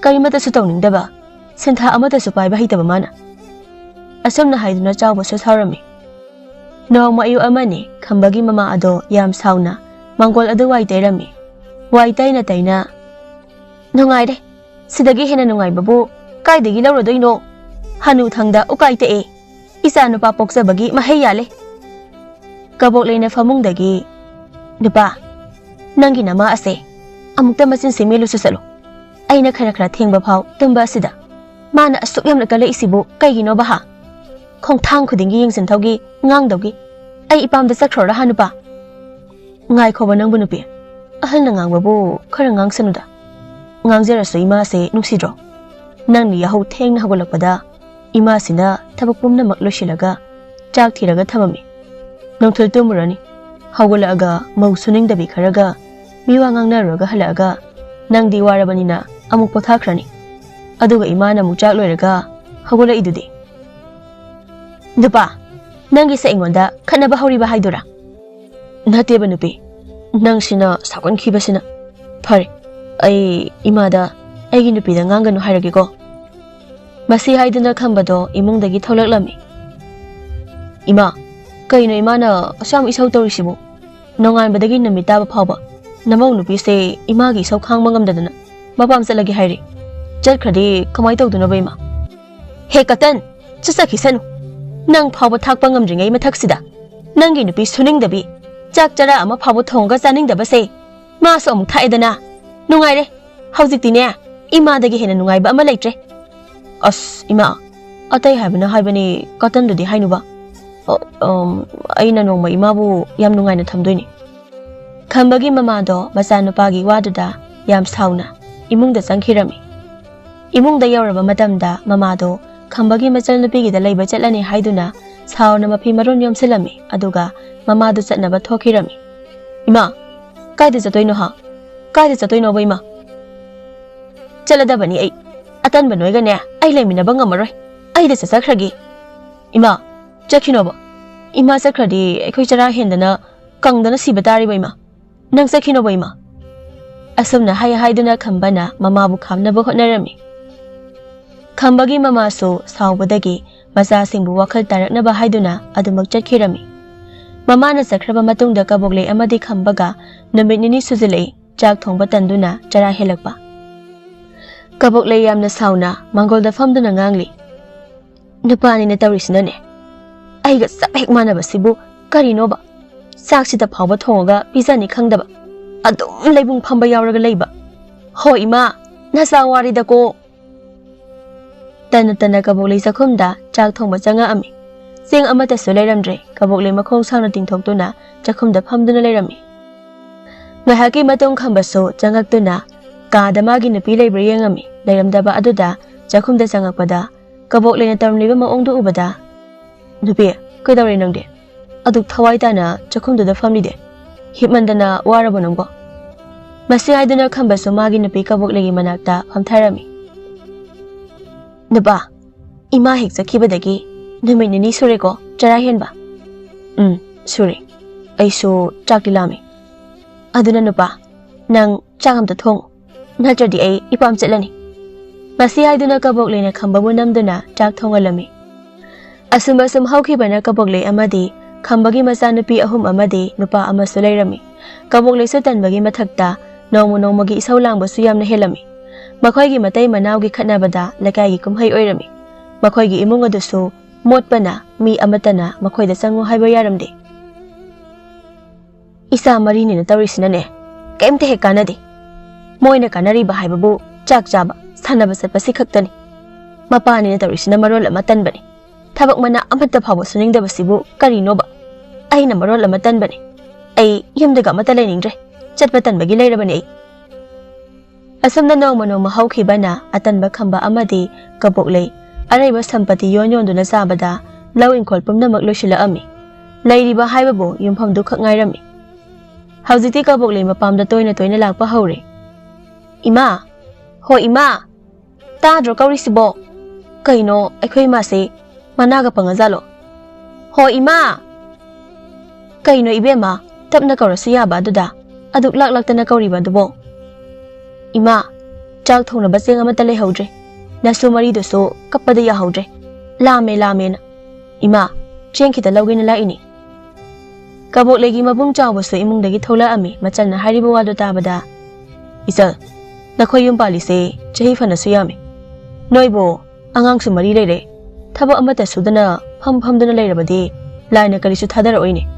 ꯀꯔꯤꯃꯠꯇꯁꯨ ꯇꯧꯅꯤꯡꯗꯕ, ꯁꯦꯟꯊꯥ ꯑꯃꯠꯇꯁꯨ ꯄꯥꯏꯕ ꯍꯩꯇꯕ ꯃꯥꯅ꯫" ꯑꯁꯨꯝꯅ ꯍꯥꯏꯗꯨꯅ ꯆꯥꯎꯕꯁꯨ ꯁꯥꯎꯔꯝꯃꯤ꯫ ꯅꯣꯡꯃ ꯑꯌꯨꯛ ꯑꯃꯅꯤ ꯈꯝꯕꯒꯤ ꯃꯃꯥ ꯑꯗꯣ ꯌꯥꯝ ꯁꯥꯎꯅ ꯃꯪꯒꯣꯜ ꯑꯗꯨ ꯋꯥꯏ ꯇꯩꯔꯝꯃꯤ꯫ ꯋꯥꯏ ꯇꯩꯅ ꯇꯩꯅ, "ꯅꯨꯡꯉꯥꯏꯔꯦ, ꯁꯤꯗꯒꯤ ꯍꯦꯟꯅ ꯅꯨꯡꯉꯥꯏꯕꯕꯨ ꯀꯥꯏꯗꯒꯤ ꯂꯧꯔꯗꯣꯏꯅꯣ? ꯍꯅꯨꯊꯪꯗ ꯎꯀꯥꯏ ꯇꯛꯑꯦ꯫ ꯏꯆꯥ ꯅꯨꯄꯥ ꯄꯣꯛꯆꯕꯒꯤ ꯃꯍꯩ ꯌꯥꯜꯂꯦ꯫" ꯀꯕꯣꯛꯂꯩꯅ ꯐꯃꯨꯡꯗꯒꯤ, "ꯅꯨꯄꯥ, ꯅꯪꯒꯤ ꯅꯃꯥ ꯑꯁꯦ ꯑꯃꯨꯛꯇ ꯃꯆꯤꯟꯁꯦ ꯃꯦꯠꯂꯨꯁꯨ ꯆꯠꯂꯣ꯫ ꯑꯩꯅ ꯈꯔ ꯈꯔ ꯊꯦꯡꯕ ꯐꯥꯎ ꯇꯨꯝꯕ ꯑꯁꯤꯗ ꯃꯥꯅ ꯑꯁꯨꯛ ꯌꯥꯝꯅ ꯀꯜꯂꯛꯏꯁꯤꯕꯨ ꯀꯩꯒꯤꯅꯣꯕ ꯍꯥ? ꯈꯣꯡꯊꯥꯡ ꯈꯨꯗꯤꯡꯒꯤ ꯌꯦꯡꯁꯤꯟꯊꯧꯒꯤ, ꯉꯥꯡꯗꯧꯒꯤ꯫ ꯑꯩ ꯏꯄꯥꯝꯗ ꯆꯠꯈ꯭ꯔꯣꯔ ꯍꯥ ꯅꯨꯄꯥ?" "ꯉꯥꯏꯈꯣꯕ ꯅꯪꯕꯨ ꯅꯨꯄꯤ, ꯑꯍꯜꯅ ꯉꯥꯡꯕꯕꯨ ꯈꯔ ꯉꯥꯡꯁꯅꯨꯗ꯫ ꯉꯥꯡꯖꯔꯁꯨ ꯏꯃꯥꯁꯦ ꯅꯨꯡꯁꯤꯗ꯭ꯔꯣ? ꯅꯪꯅ ꯌꯥꯍꯧ ꯊꯦꯡꯅ ꯍꯧꯒꯠꯂꯛꯄꯗ ꯏꯃꯥꯁꯤꯅ ꯊꯕꯛ ꯄꯨꯝꯅꯃꯛ ꯂꯣꯏꯁꯤꯜꯂꯒ ꯆꯥꯛ ꯊꯤꯔꯒ ꯊꯝꯃꯝꯃꯤ꯫ ꯅꯨꯡꯊꯤꯜ ꯇꯨꯝꯃꯨꯔꯅꯤ꯫ ꯍꯧꯒꯠꯂꯛꯑꯒ ꯃꯧ ꯁꯨꯅꯤꯡꯗꯕꯤ ꯈꯔꯒ ꯃꯤꯋꯥ ꯉꯥꯡꯅꯔꯨꯔꯒ ꯍꯜꯂꯛꯑꯒ ꯅꯪꯗꯤ ꯋꯥꯔꯕꯅꯤꯅ ꯑꯃꯨꯛ ꯄꯣꯊꯥꯈ꯭ꯔꯅꯤ꯫ ꯑꯗꯨꯒ ꯏꯃꯥꯅ ꯑꯃꯨꯛ ꯆꯥꯛ ꯂꯣꯏꯔꯒ ꯍꯧꯒꯠꯂꯛꯏꯗꯨꯗꯤ꯫" "ꯅꯨꯄꯥ, ꯅꯪꯒꯤꯁꯦ ꯑꯩꯉꯣꯟꯗ ꯈꯠꯅꯕ ꯍꯧꯔꯤꯕ ꯍꯥꯏꯗꯨꯔꯥ?" "ꯅꯠꯇꯦꯕ ꯅꯨꯄꯤ, ꯅꯪꯁꯤꯅ ꯁꯥꯎꯒꯟꯈꯤꯕꯁꯤꯅ꯫ ꯐꯔꯦ, ꯑꯩ ꯏꯃꯥꯗ ꯑꯩꯒꯤ ꯅꯨꯄꯤꯗ ꯉꯥꯡꯒꯅꯨ ꯍꯥꯏꯔꯒꯦꯀꯣ꯫" ꯃꯁꯤ ꯍꯥꯏꯗꯨꯅ ꯈꯝꯕꯗꯣ ꯏꯃꯨꯡꯗꯒꯤ ꯊꯣꯛꯂꯛꯂꯝꯃꯤ꯫ "ꯏꯃꯥ, ꯀꯩꯅꯣ ꯏꯃꯥꯅ ꯑꯁꯨꯛ ꯌꯥꯝ ꯏꯁꯧ ꯇꯧꯔꯤꯁꯤꯕꯨ? ꯅꯣꯡꯉꯥꯟꯕꯗꯒꯤ ꯅꯨꯃꯤꯠ ꯇꯥꯕ ꯐꯥꯎꯕ ꯅꯃꯧ ꯅꯨꯄꯤꯁꯦ ꯏꯃꯥꯒꯤ ꯏꯁꯧ ꯈꯥꯡꯕ ꯉꯝꯗꯗꯅ ꯃꯄꯥꯝ ꯆꯠꯂꯒꯦ ꯍꯥꯏꯔꯤ꯫ ꯆꯠꯈ꯭ꯔꯗꯤ ꯀꯃꯥꯏ ꯇꯧꯗꯣꯏꯅꯣꯕ ꯏꯃꯥ?" "ꯍꯦ ꯀꯇꯟ, ꯆꯠꯆꯈꯤꯁꯅꯨ꯫ ꯅꯪ ꯐꯥꯎꯕ ꯊꯥꯛꯄ ꯉꯝꯗ꯭ꯔꯤꯉꯩ ꯃꯊꯛꯁꯤꯗ ꯅꯪꯒꯤ ꯅꯨꯄꯤ ꯁꯨꯅꯤꯡꯗꯕꯤ, ꯆꯥꯛ ꯆꯔꯥ ꯑꯃ ꯐꯥꯎꯕ ꯊꯣꯡꯉꯒ ꯆꯥꯅꯤꯡꯗꯕꯁꯦ ꯃꯥꯁꯨ ꯑꯃꯨꯛ ꯊꯥꯛꯑꯦꯗꯅ꯫ ꯅꯨꯡꯉꯥꯏꯔꯦ꯫ ꯍꯧꯖꯤꯛꯇꯤꯅꯦ, ꯏꯃꯥꯗꯒꯤ ꯍꯦꯟꯅ ꯅꯨꯡꯉꯥꯏꯕ ꯑꯃ ꯂꯩꯇ꯭ꯔꯦ꯫" "ꯑꯁ, ꯏꯃꯥ, ꯑꯇꯩ ꯍꯥꯏꯕꯅ ꯍꯥꯏꯕꯅꯤ, ꯀꯇꯟꯗꯨꯗꯤ ꯍꯥꯏꯅꯨꯕ꯫ ꯑ, ꯑꯝ, ꯑꯩꯅ ꯅꯣꯡꯃ ꯏꯃꯥꯕꯨ ꯌꯥꯝ ꯅꯨꯡꯉꯥꯏꯅ ꯊꯝꯗꯣꯏꯅꯤ꯫ ꯈꯝꯕꯒꯤ ꯃꯃꯥꯗꯣ ꯃꯆꯥꯅꯨꯄꯥꯒꯤ ꯋꯥꯗꯨꯗ ꯌꯥꯝ ꯁꯥꯎꯅ ꯏꯃꯨꯡꯗ ꯆꯪꯈꯤꯔꯝꯃꯤ꯫ ꯏꯃꯨꯡꯗ ꯌꯧꯔꯕ ꯃꯇꯝꯗ ꯃꯃꯥꯗꯣ ꯈꯝꯕꯒꯤ ꯃꯆꯟꯅꯨꯄꯤꯒꯤꯗ ꯂꯩꯕ ꯆꯠꯂꯅꯤ ꯍꯥꯏꯗꯨꯅ ꯁꯥꯎꯅ ꯃꯐꯤ ꯃꯔꯣꯟ ꯌꯣꯝꯁꯤꯜꯂꯝꯃꯤ, ꯑꯗꯨꯒ ꯃꯃꯥꯗꯨ ꯆꯠꯅꯕ ꯊꯣꯛꯈꯤꯔꯝꯃꯤ꯫ "ꯏꯃꯥ, ꯀꯥꯏꯗ ꯆꯠꯇꯣꯏꯅꯣ ꯍꯥ? ꯀꯥꯏꯗ ꯆꯠꯇꯣꯏꯅꯣꯕ ꯏꯃꯥ?" "ꯆꯠꯂꯗꯕꯅꯤ ꯑꯩ꯫ ꯑꯇꯟꯕ ꯅꯣꯏꯒꯅꯦ ꯑꯩ ꯂꯩꯃꯤꯟꯅꯕ ꯉꯝꯃꯔꯣꯏ꯫ ꯑꯩꯗ ꯆꯠꯆꯈ꯭ꯔꯒꯦ꯫" "ꯏꯃꯥ, ꯆꯠꯈꯤꯅꯣꯕ꯫ ꯏꯃꯥ ꯆꯠꯈ꯭ꯔꯗꯤ ꯑꯩꯈꯣꯏ ꯆꯔꯥ ꯍꯦꯟꯗꯅ ꯀꯪꯗꯅ ꯁꯤꯕ ꯇꯥꯔꯤꯕ ꯏꯃꯥ꯫ ꯅꯪ ꯆꯠꯈꯤꯅꯣꯕ ꯏꯃꯥ꯫" ꯑꯁꯨꯝꯅ ꯍꯥꯏ ꯍꯥꯏꯗꯨꯅ ꯈꯝꯕꯅ ꯃꯃꯥꯕꯨ ꯈꯥꯝꯅꯕ ꯍꯣꯠꯅꯔꯝꯃꯤ꯫ ꯈꯝꯕꯒꯤ ꯃꯃꯥꯁꯨ ꯁꯥꯎꯕꯗꯒꯤ ꯃꯆꯥꯁꯤꯡꯕꯨ ꯋꯥꯈꯜ ꯇꯥꯔꯛꯅꯕ ꯍꯥꯏꯗꯨꯅ ꯑꯗꯨꯃꯛ ꯆꯠꯈꯤꯔꯝꯃꯤ꯫ ꯃꯃꯥꯅ ꯆꯠꯈ꯭ꯔꯕ ꯃꯇꯨꯡꯗ ꯀꯕꯣꯛꯂꯩ ꯑꯃꯗꯤ ꯈꯝꯕꯒ ꯅꯨꯃꯤꯠ ꯅꯤꯅꯤ ꯁꯨꯖꯤꯜꯂꯛꯏ ꯆꯥꯛ ꯊꯣꯡꯕ ꯇꯟꯗꯨꯅ ꯆꯔꯥ ꯍꯦꯜꯂꯛꯄ꯫ ꯀꯕꯣꯛꯂꯩ ꯌꯥꯝꯅ ꯁꯥꯎꯅ ꯃꯥꯡꯒꯣꯜꯗ ꯐꯝꯗꯨꯅ ꯉꯥꯡꯂꯤ꯫ "ꯅꯨꯄꯥꯅꯤꯅ ꯇꯧꯔꯤꯁꯤꯅꯅꯦ꯫ ꯑꯩꯒ ꯆꯞ ꯍꯦꯛ ꯃꯥꯟꯅꯕꯁꯤꯕꯨ ꯀꯔꯤꯅꯣꯕ? ꯆꯥꯛꯁꯤꯗ ꯐꯥꯎꯕ ꯊꯣꯡꯉꯒ ꯄꯤꯖꯅꯤ ꯈꯪꯗꯕ꯫ ꯑꯗꯨꯝ ꯂꯩꯕꯨꯡ ꯐꯝꯕ ꯌꯥꯎꯔꯒ ꯂꯩꯕ꯫ ꯍꯣ ꯏꯃꯥ, ꯅꯆꯥ ꯋꯥꯔꯤꯗꯀꯣ꯫" ꯇꯟꯅ ꯇꯟꯅ ꯀꯕꯣꯛꯂꯩ ꯆꯥꯛꯈꯨꯝꯗ ꯆꯥꯛ ꯊꯣꯡꯕ ꯆꯪꯉꯛꯑꯝꯃꯤ꯫ ꯆꯦꯡ ꯑꯃꯠꯇꯁꯨ ꯂꯩꯔꯝꯗ꯭ꯔꯦ꯫ ꯀꯕꯣꯛꯂꯩ ꯃꯈꯣꯡ ꯁꯥꯡꯅ ꯇꯤꯡꯊꯣꯛꯇꯨꯅ ꯆꯥꯛꯈꯨꯝꯗ ꯐꯝꯗꯨꯅ ꯂꯩꯔꯝꯃꯤ꯫ ꯉꯥꯏꯍꯥꯛꯀꯤ ꯃꯇꯨꯡ ꯈꯝꯕꯁꯨ ꯆꯪꯉꯛꯇꯨꯅ ꯀꯥꯗ ꯃꯥꯒꯤ ꯅꯨꯄꯤ ꯂꯩꯕ꯭ꯔꯥ ꯌꯦꯡꯉꯝꯃꯤ꯫ ꯂꯩꯔꯝꯗꯕ ꯑꯗꯨꯗ ꯆꯥꯛꯈꯨꯝꯗ ꯆꯪꯉꯛꯄꯗ ꯀꯕꯣꯛꯂꯩꯅ ꯇꯧꯔꯝꯂꯤꯕ ꯃꯑꯣꯡꯗꯨ ꯎꯕꯗ, "ꯅꯨꯄꯤ, ꯀꯩꯗꯧꯔꯦ ꯅꯪꯗꯤ? ꯑꯗꯨꯛ ꯊꯋꯥꯏ ꯇꯥꯅ ꯆꯥꯛꯈꯨꯝꯗꯨꯗ ꯐꯝꯂꯤꯗꯤ? ꯍꯤꯞꯃꯟꯗꯅ ꯋꯥꯔꯕꯣ ꯅꯪꯕꯣ?" ꯃꯁꯤ ꯍꯥꯏꯗꯨꯅ ꯈꯝꯕꯁꯨ ꯃꯥꯒꯤ ꯅꯨꯄꯤ ꯀꯕꯣꯛꯂꯩꯒꯤ ꯃꯅꯥꯛꯇ ꯐꯝꯊꯔꯝꯃꯤ꯫ "ꯅꯨꯄꯥ, ꯏꯃꯥ ꯍꯦꯛ ꯆꯠꯈꯤꯕꯗꯒꯤ ꯅꯨꯃꯤꯠ ꯅꯤꯅꯤ ꯁꯨꯔꯦꯀꯣ ꯆꯔꯥ ꯍꯦꯟꯕ?" "ꯎꯝ, ꯁꯨꯔꯦ꯫ ꯑꯩꯁꯨ ꯆꯥꯛꯇꯤ ꯂꯥꯝꯃꯤ꯫ ꯑꯗꯨꯅ ꯅꯨꯄꯥ, ꯅꯪ ꯆꯥꯛ ꯑꯝꯇ ꯊꯣꯡꯉꯨ, ꯅꯠꯇ꯭ꯔꯗꯤ ꯑꯩ ꯏꯄꯥꯝ ꯆꯠꯂꯅꯤ꯫" ꯃꯁꯤ ꯍꯥꯏꯗꯨꯅ ꯀꯕꯣꯛꯂꯩꯅ ꯈꯝꯕꯕꯨ ꯅꯝꯗꯨꯅ ꯆꯥꯛ ꯊꯣꯡꯍꯜꯂꯝꯃꯤ꯫ ꯑꯁꯨꯝ ꯑꯁꯨꯝ ꯍꯧꯈꯤꯕꯅ ꯀꯕꯣꯛꯂꯩ ꯑꯃꯗꯤ ꯈꯝꯕꯒꯤ ꯃꯆꯥꯅꯨꯄꯤ ꯑꯍꯨꯝ ꯑꯃꯗꯤ ꯅꯨꯄꯥ ꯑꯃꯁꯨ ꯂꯩꯔꯝꯃꯤ꯫ ꯀꯕꯣꯛꯂꯩꯁꯨ ꯇꯟꯕꯒꯤ ꯃꯊꯛꯇ ꯅꯣꯡꯃ ꯅꯣꯡꯃꯒꯤ ꯏꯁꯧ ꯂꯥꯡꯕꯁꯨ ꯌꯥꯝꯅ ꯍꯦꯜꯂꯝꯃꯤ꯫ ꯃꯈꯣꯏꯒꯤ ꯃꯇꯩ ꯃꯅꯥꯎꯒꯤ ꯈꯠꯅꯕꯗ ꯂꯩꯀꯥꯏꯒꯤ ꯀꯨꯝꯍꯩ ꯑꯣꯏꯔꯝꯃꯤ꯫ ꯃꯈꯣꯏꯒꯤ ꯏꯃꯨꯡ ꯑꯗꯨꯁꯨ ꯃꯣꯠꯄꯅ ꯃꯤ ꯑꯃꯠꯇꯅ ꯃꯈꯣꯏꯗ ꯆꯪꯉꯨ ꯍꯥꯏꯕ ꯌꯥꯔꯝꯗꯦ꯫ "ꯏꯆꯥ ꯃꯔꯤꯅꯤꯅ ꯇꯧꯔꯤꯁꯤꯅꯅꯦ, ꯀꯩꯝꯇ ꯍꯦꯛ ꯀꯥꯟꯅꯗꯦ꯫ ꯃꯣꯏꯅ ꯀꯥꯟꯅꯔꯤꯕ ꯍꯥꯏꯕꯕꯨ ꯆꯥꯛ ꯆꯥꯕ, ꯁꯥꯟꯅꯕ ꯆꯠꯄꯁꯤ ꯈꯛꯇꯅꯤ꯫ ꯃꯄꯥꯅꯤꯅ ꯇꯧꯔꯤꯁꯤꯅ ꯃꯔꯣꯜ ꯑꯃ ꯇꯟꯕꯅꯤ꯫ ꯊꯕꯛ ꯃꯅꯥ ꯑꯃꯠꯇ ꯐꯥꯎꯕ ꯁꯨꯅꯤꯡꯗꯕꯁꯤꯕꯨ ꯀꯔꯤꯅꯣꯕ? ꯑꯩꯅ ꯃꯔꯣꯜ ꯑꯃ ꯇꯟꯕꯅꯤ꯫ ꯑꯩ ꯌꯨꯝꯗꯒ ꯑꯃꯠꯇ ꯂꯩꯅꯤꯡꯗ꯭ꯔꯦ꯫ ꯆꯠꯄ ꯇꯟꯕꯒꯤ ꯂꯩꯔꯕꯅꯤ ꯑꯩ꯫ ꯑꯁꯨꯝꯅ ꯅꯣꯡꯃ ꯅꯣꯡꯃ ꯍꯧꯈꯤꯕꯅ ꯑꯇꯟꯕ ꯈꯝꯕ ꯑꯃꯗꯤ ꯀꯕꯣꯛꯂꯩ, ꯑꯔꯩꯕ ꯁꯝꯄꯇꯤ ꯌꯣꯟ ꯌꯣꯟꯗꯨꯅ ꯆꯥꯕꯗ ꯂꯧ ꯏꯪꯈꯣꯜ ꯄꯨꯝꯅꯃꯛ ꯂꯣꯏꯁꯤꯜꯂꯛꯑꯝꯃꯤ꯫ ꯂꯩꯔꯤꯕ ꯍꯥꯏꯕꯕꯨ ꯌꯨꯝꯐꯝꯗꯨ ꯈꯛ ꯉꯥꯏꯔꯝꯃꯤ꯫ ꯍꯧꯖꯤꯛꯇꯤ ꯀꯕꯣꯛꯂꯩ ꯃꯄꯥꯝꯗ ꯇꯣꯏꯅ ꯇꯣꯏꯅ ꯂꯥꯛꯄ ꯍꯧꯔꯦ꯫ "ꯏꯃꯥ! ꯍꯣ ꯏꯃꯥ! ꯇꯥꯗ꯭ꯔꯣ ꯀꯧꯔꯤꯁꯤꯕꯣ? ꯀꯩꯅꯣ ꯑꯩꯈꯣꯏ ꯏꯃꯥꯁꯦ ꯃꯅꯥꯒ ꯄꯪꯉꯖꯥꯠꯂꯣ? ꯍꯣ ꯏꯃꯥ!" "ꯀꯩꯅꯣ ꯏꯕꯦꯝꯃ, ꯇꯞꯅ ꯀꯧꯔꯁꯨ ꯌꯥꯕ ꯑꯗꯨꯗ ꯑꯗꯨꯛ ꯂꯥꯛ ꯂꯥꯛꯇꯅ ꯀꯧꯔꯤꯕ ꯑꯗꯨꯕꯣ?" "ꯏꯃꯥ, ꯆꯥꯛ ꯊꯣꯡꯅꯕ ꯆꯦꯡ ꯑꯃꯠꯇ ꯂꯩꯍꯧꯗ꯭ꯔꯦ꯫ ꯅꯁꯨ ꯃꯔꯤꯗꯨꯁꯨ ꯀꯞꯄꯗ ꯌꯥꯍꯧꯗ꯭ꯔꯦ꯫ ꯂꯥꯝꯃꯦ, ꯂꯥꯝꯃꯦꯅ꯫ ꯏꯃꯥ, ꯆꯦꯡ ꯈꯤꯇ ꯂꯧꯒꯦꯅ ꯂꯥꯛꯏꯅꯤ꯫" ꯀꯕꯣꯛꯂꯩꯒꯤ ꯃꯕꯨꯡ ꯆꯥꯎꯕꯁꯨ ꯏꯃꯨꯡꯗꯒꯤ ꯊꯣꯛꯂꯛꯑꯝꯃꯤ꯫ ꯃꯆꯟꯅ ꯍꯥꯏꯔꯤꯕ ꯋꯥꯗꯨ ꯇꯥꯕꯗ, "ꯏꯆꯜ, ꯅꯈꯣꯏ ꯌꯨꯝ ꯄꯥꯜꯂꯤꯁꯦ ꯆꯍꯤ ꯐꯅꯁꯨ ꯌꯥꯝꯃꯤ꯫ ꯅꯣꯏꯕꯨ ꯑꯉꯥꯡꯁꯨ ꯃꯔꯤ ꯂꯩꯔꯦ꯫ ꯊꯕꯛ ꯑꯃꯠꯇ ꯁꯨꯗꯅ ꯐꯝ ꯐꯝꯗꯨꯅ ꯂꯩꯔꯕꯗꯤ ꯂꯥꯏꯅ ꯀꯔꯤꯁꯨ ꯊꯥꯗꯔꯛꯑꯣꯏꯅꯦ꯫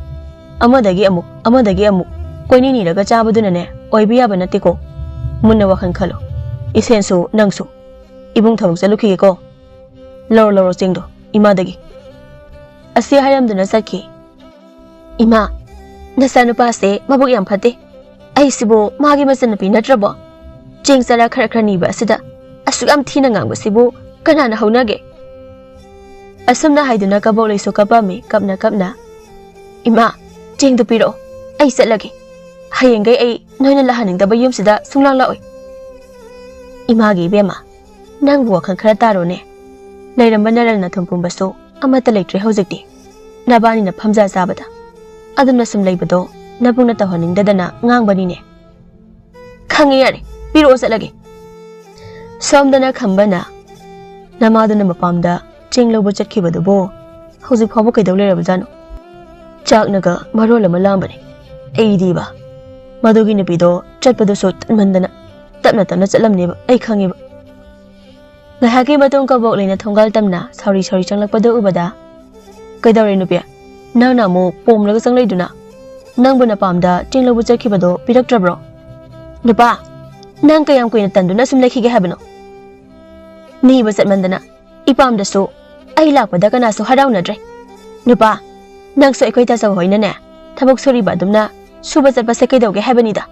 ꯑꯃꯗꯒꯤ ꯑꯃꯨꯛ, ꯑꯃꯗꯒꯤ ꯑꯃꯨꯛ ꯀꯣꯏꯅꯤ ꯅꯤꯔꯒ ꯆꯥꯕꯗꯨꯅꯅꯦ ꯑꯣꯏꯕ ꯌꯥꯕ ꯅꯠꯇꯦꯀꯣ꯫ ꯃꯨꯟꯅ ꯋꯥꯈꯜ ꯈꯜꯂꯣ꯫ ꯏꯁꯦꯟꯁꯨ ꯅꯪꯁꯨ꯫ ꯏꯕꯨꯡ ꯊꯕꯛ ꯆꯠꯂꯨꯈꯤꯒꯦꯀꯣ꯫ ꯂꯧꯔꯣ, ꯂꯧꯔꯣ ꯆꯦꯡꯗꯣ ꯏꯃꯥꯗꯒꯤ꯫" ꯑꯁꯤ ꯍꯥꯏꯔꯝꯗꯨꯅ ꯆꯠꯈꯤ꯫ "ꯏꯃꯥ, ꯅꯆꯥꯅꯨꯄꯥꯁꯦ ꯃꯕꯨꯛ ꯌꯥꯝ ꯐꯠꯇꯦ꯫ ꯑꯩꯁꯤꯕꯨ ꯃꯥꯒꯤ ꯃꯆꯟꯅꯨꯄꯤ ꯅꯠꯇ꯭ꯔꯕꯣ? ꯆꯦꯡ ꯆꯔꯥ ꯈꯔ ꯈꯔ ꯅꯤꯕ ꯑꯁꯤꯗ ꯑꯁꯨꯛ ꯌꯥꯝ ꯊꯤꯅ ꯉꯥꯡꯕꯁꯤꯕꯨ ꯀꯅꯥꯅ ꯍꯧꯅꯒꯦ?" ꯑꯁꯨꯝꯅ ꯍꯥꯏꯗꯨꯅ ꯀꯕꯣꯛꯂꯩꯁꯨ ꯀꯞꯄꯝꯃꯤ, ꯀꯞꯅ ꯀꯞꯅ꯫ "ꯏꯃꯥ, ꯆꯦꯡꯗꯨ ꯄꯤꯔꯛꯑꯣ, ꯑꯩ ꯆꯠꯂꯒꯦ꯫ ꯍꯌꯦꯡꯈꯩ ꯑꯩ ꯅꯣꯏꯅ ꯂꯥꯛꯍꯟꯅꯤꯡꯗꯕ ꯌꯨꯝꯁꯤꯗ ꯁꯨꯡꯂꯥꯛ ꯂꯥꯛꯑꯣꯏ꯫" "ꯏꯃꯥꯒꯤ ꯏꯕꯦꯝꯃ, ꯅꯪꯕꯨ ꯋꯥꯈꯜ ꯈꯔ ꯇꯥꯔꯣꯅꯦ꯫ ꯂꯩꯔꯝꯕ ꯅꯔꯜ ꯅꯊꯨꯝ ꯄꯨꯝꯕꯁꯨ ꯑꯃꯠꯇ ꯂꯩꯇ꯭ꯔꯦ ꯍꯧꯖꯤꯛꯇꯤ꯫ ꯅꯕꯥꯅꯤꯅ ꯐꯝꯖ ꯆꯥꯕꯗ꯫ ꯑꯗꯨꯝꯅ ꯁꯨꯝ ꯂꯩꯕꯗꯣ ꯅꯕꯨꯡꯅ ꯇꯧꯍꯟꯅꯤꯡꯗꯗꯅ ꯉꯥꯡꯕꯅꯤꯅꯦ꯫" "ꯈꯪꯉꯦ, ꯌꯥꯔꯦ, ꯄꯤꯔꯛꯑꯣ, ꯆꯠꯂꯒꯦ꯫" ꯁꯣꯝꯗꯅ ꯈꯝꯕꯅ, "ꯅꯃꯥꯗꯨꯅ ꯃꯄꯥꯝꯗ ꯆꯦꯡ ꯂꯧꯕ ꯆꯠꯈꯤꯕꯗꯨꯕꯨ ꯍꯧꯖꯤꯛ ꯐꯥꯎꯕ ꯀꯩꯗꯧ ꯂꯩꯔꯕꯖꯥꯠꯅꯣ? ꯆꯥꯛꯅꯒ ꯃꯔꯣꯜ ꯑꯃ ꯂꯥꯝꯕꯅꯦ꯫ ꯑꯩꯗꯤꯕ ꯃꯗꯨꯒꯤ ꯅꯨꯄꯤꯗꯣ ꯆꯠꯄꯗꯨꯁꯨ ꯇꯟꯃꯟꯗꯅ ꯇꯞꯅ ꯇꯞꯅ ꯆꯠꯂꯝꯅꯦꯕ, ꯑꯩ ꯈꯪꯉꯦꯕ꯫" ꯉꯥꯏꯍꯥꯛꯀꯤ ꯃꯇꯨꯡ ꯀꯕꯣꯛꯂꯩꯅ ꯊꯣꯡꯒꯥꯜ ꯇꯝꯅ ꯁꯥꯎꯔꯤ ꯁꯥꯎꯔꯤ ꯆꯪꯂꯛꯄꯗꯨ ꯎꯕꯗ, "ꯀꯩꯗꯧꯔꯦ ꯅꯨꯄꯤ? ꯅꯪꯅ ꯑꯃꯨꯛ ꯄꯣꯝꯂꯒ ꯆꯪꯂꯛꯏꯗꯨꯅ? ꯅꯪꯕꯨ ꯅꯄꯥꯝꯗ ꯆꯦꯡ ꯂꯧꯕ ꯆꯠꯈꯤꯕꯗꯣ ꯄꯤꯔꯛꯇ꯭ꯔꯕ꯭ꯔꯣ? ꯅꯨꯄꯥ, ꯅꯪ ꯀꯌꯥꯝ ꯀꯨꯏꯅ ꯇꯟꯗꯨꯅ ꯁꯨꯝ ꯂꯩꯈꯤꯒꯦ ꯍꯥꯏꯕꯅꯣ?" ꯅꯤꯕ ꯆꯠꯃꯟꯗꯅ ꯏꯄꯥꯝꯗꯁꯨ ꯑꯩ ꯂꯥꯛꯄꯗ ꯀꯅꯥꯁꯨ ꯍꯔꯥꯎꯅꯗ꯭ꯔꯦ꯫ ꯅꯨꯄꯥ, ꯅꯪꯁꯨ ꯑꯩꯈꯣꯏ ꯇꯥꯆꯧ ꯍꯣꯏꯅꯅꯦ, ꯊꯕꯛ ꯁꯨꯔꯤꯕ ꯑꯗꯨꯝꯅ ꯁꯨꯕ ꯆꯠꯄꯁꯦ ꯀꯩꯗꯧꯒꯦ ꯍꯥꯏꯕꯅꯤꯗ?